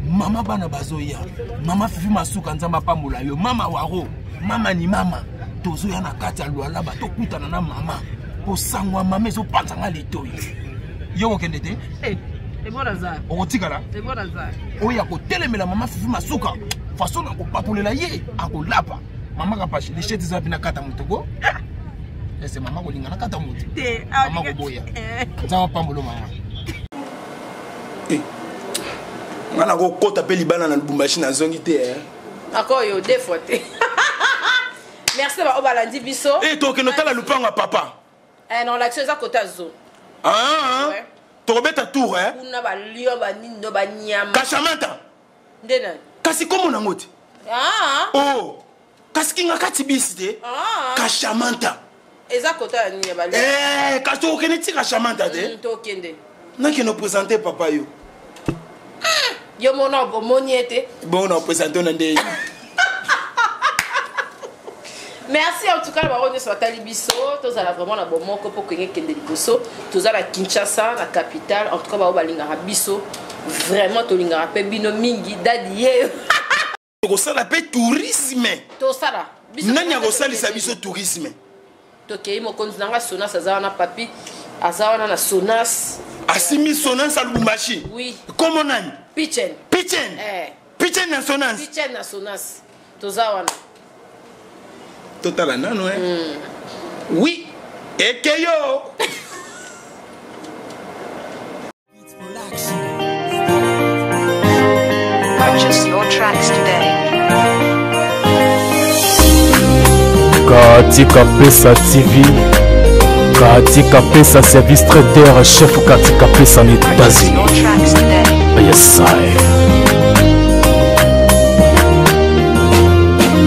Mama bana bazoya. Mama Fifi Masuka Nzambe apambola yo. Mama waro, mama ni mama. Tozoya na kati ya Lualaba tokutana na mama. Po sango ya mama ezopanzanga litoyi. Yo okende te? Eh, ebona za. Okotikala? Ebona za. Oyo akotelemela mama Fifi Masuka. Façon na kopapolela ye akolapa. Mama Kapashi, lishete eza na kata motoko. Ese mama kolinga na kata moto. Te, Mama koboya. Nzambe apambolo mama. Eh. Nga nakokota mpe libala na Lubumbashi nazongi te, eh. Encore yo deux fois te. Merci ba obalandi biso. Eh, tokende otala lupango ya papa. Eh, non, l'action eza kota zo. Ah, Ouais. tokobeta tour eh? Kuna ba lion ba nini no ba nyama. Kashamanta. Nde nani? Kasi kombo nango te. Ah. Oh. Kasi kinga kati bisi te. Ah. Kashamanta. Eza kota ya nini ya ba lion? Eh, kasi tokokende ti Kashamanta te. Tokende. Nakende opresente papa yo. Yo mona omoni ye te. Bongo na opresente na nde. Merci en tout cas bango nyonso batali biso, tozala vraiment na bomoko mpo kenge kende liboso. Toza na Kinshasa, na capitale. En tout cas bango balingaka biso vraiment, tolingaka mpe bino mingi. Dadi ye tokosala mpe tourisme. Tosala. Biso nani akosalisa biso tourisme? Tokei, mokonzi na nga Sonas aza wana, papi aza wana na Sonas. Asimbi Sonas ya Lubumbashi. Oui. Kombo nani? Pichen. Pichen. Eh. Pichen na Sonas. Pichen na Sonas. Toza wana. Totala nano eh. Oui. Ekeyo. Purchase your tracks today. Katika Pesa TV, Katika Pesa service traiteur, chef Katika Pesa na Purchase États-Unis. your tracks today. Yes, I.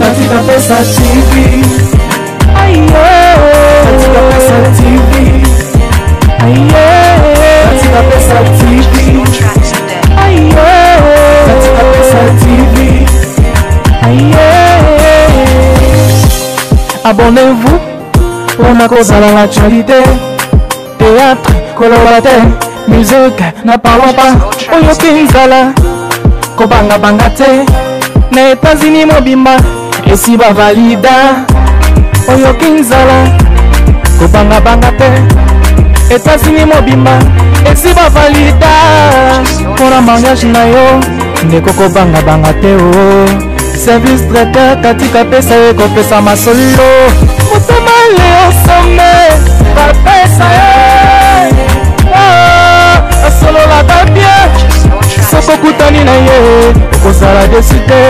Katika Pesa TV. Katika Pesa TV. Katika Pesa Purchase TV. your tracks today. Katika Pesa TV. Abonnez-vous mpona kozala na actualité, théâtre koloba te, musique na parlons pas. Oyoki nzala, kobangabanga te, na États-Unis mobimba esi bavalida. Oyoki nzala, kobangabanga te, États-Unis mobimba esi bavalida. Mpona mariage na yo, ndeko, kobangabanga te o service traiteur Katika Pesa ye kopesa masolo. Motema leosome bapesa ye. Ah, asololaka bien. Purchase your tracks Soki today. okutani na ye, okozala déçu te.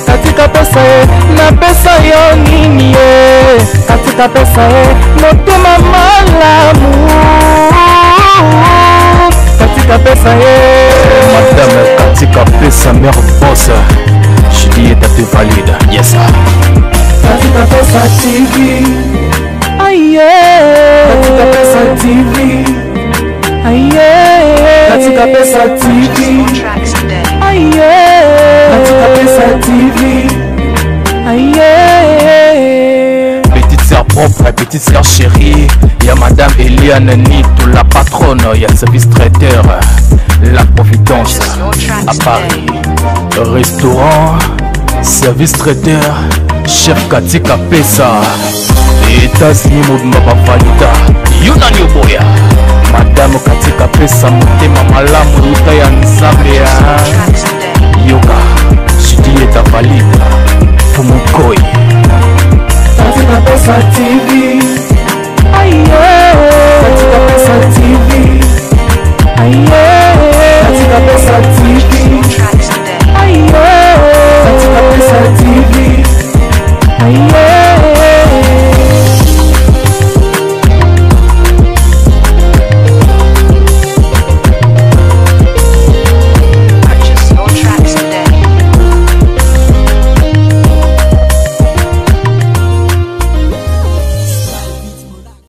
Katika Pesa ye, napesa yo nini ye? Katika Pesa ye, motema malamu. Katika Pesa ye. Madame Katika Pesa, mère boss. Juliette te valide. Yes. Katika Pesa TV. Katika Pesa TV. Katika Pesa Purchase TV. your tracks today. Katika Pesa TV. Petite sœur propre, petite sœur chérie. Il y a Madame Eliane Nito, la patronne. Il y a service traiteur, La Providence Purchase your à tracks Paris. today. Restaurant, service traiteur, chef Katika Pesa. États-Unis, mobimba bavalida. Yo nani oboya? Madame Katika Pesa, motema malamu luta ya Nzambe Purchase ya. your tracks today. Yoka, Juliette valide. Fumukoi. Katika Pesa TV. Katika Pesa TV. Katika Pesa TV.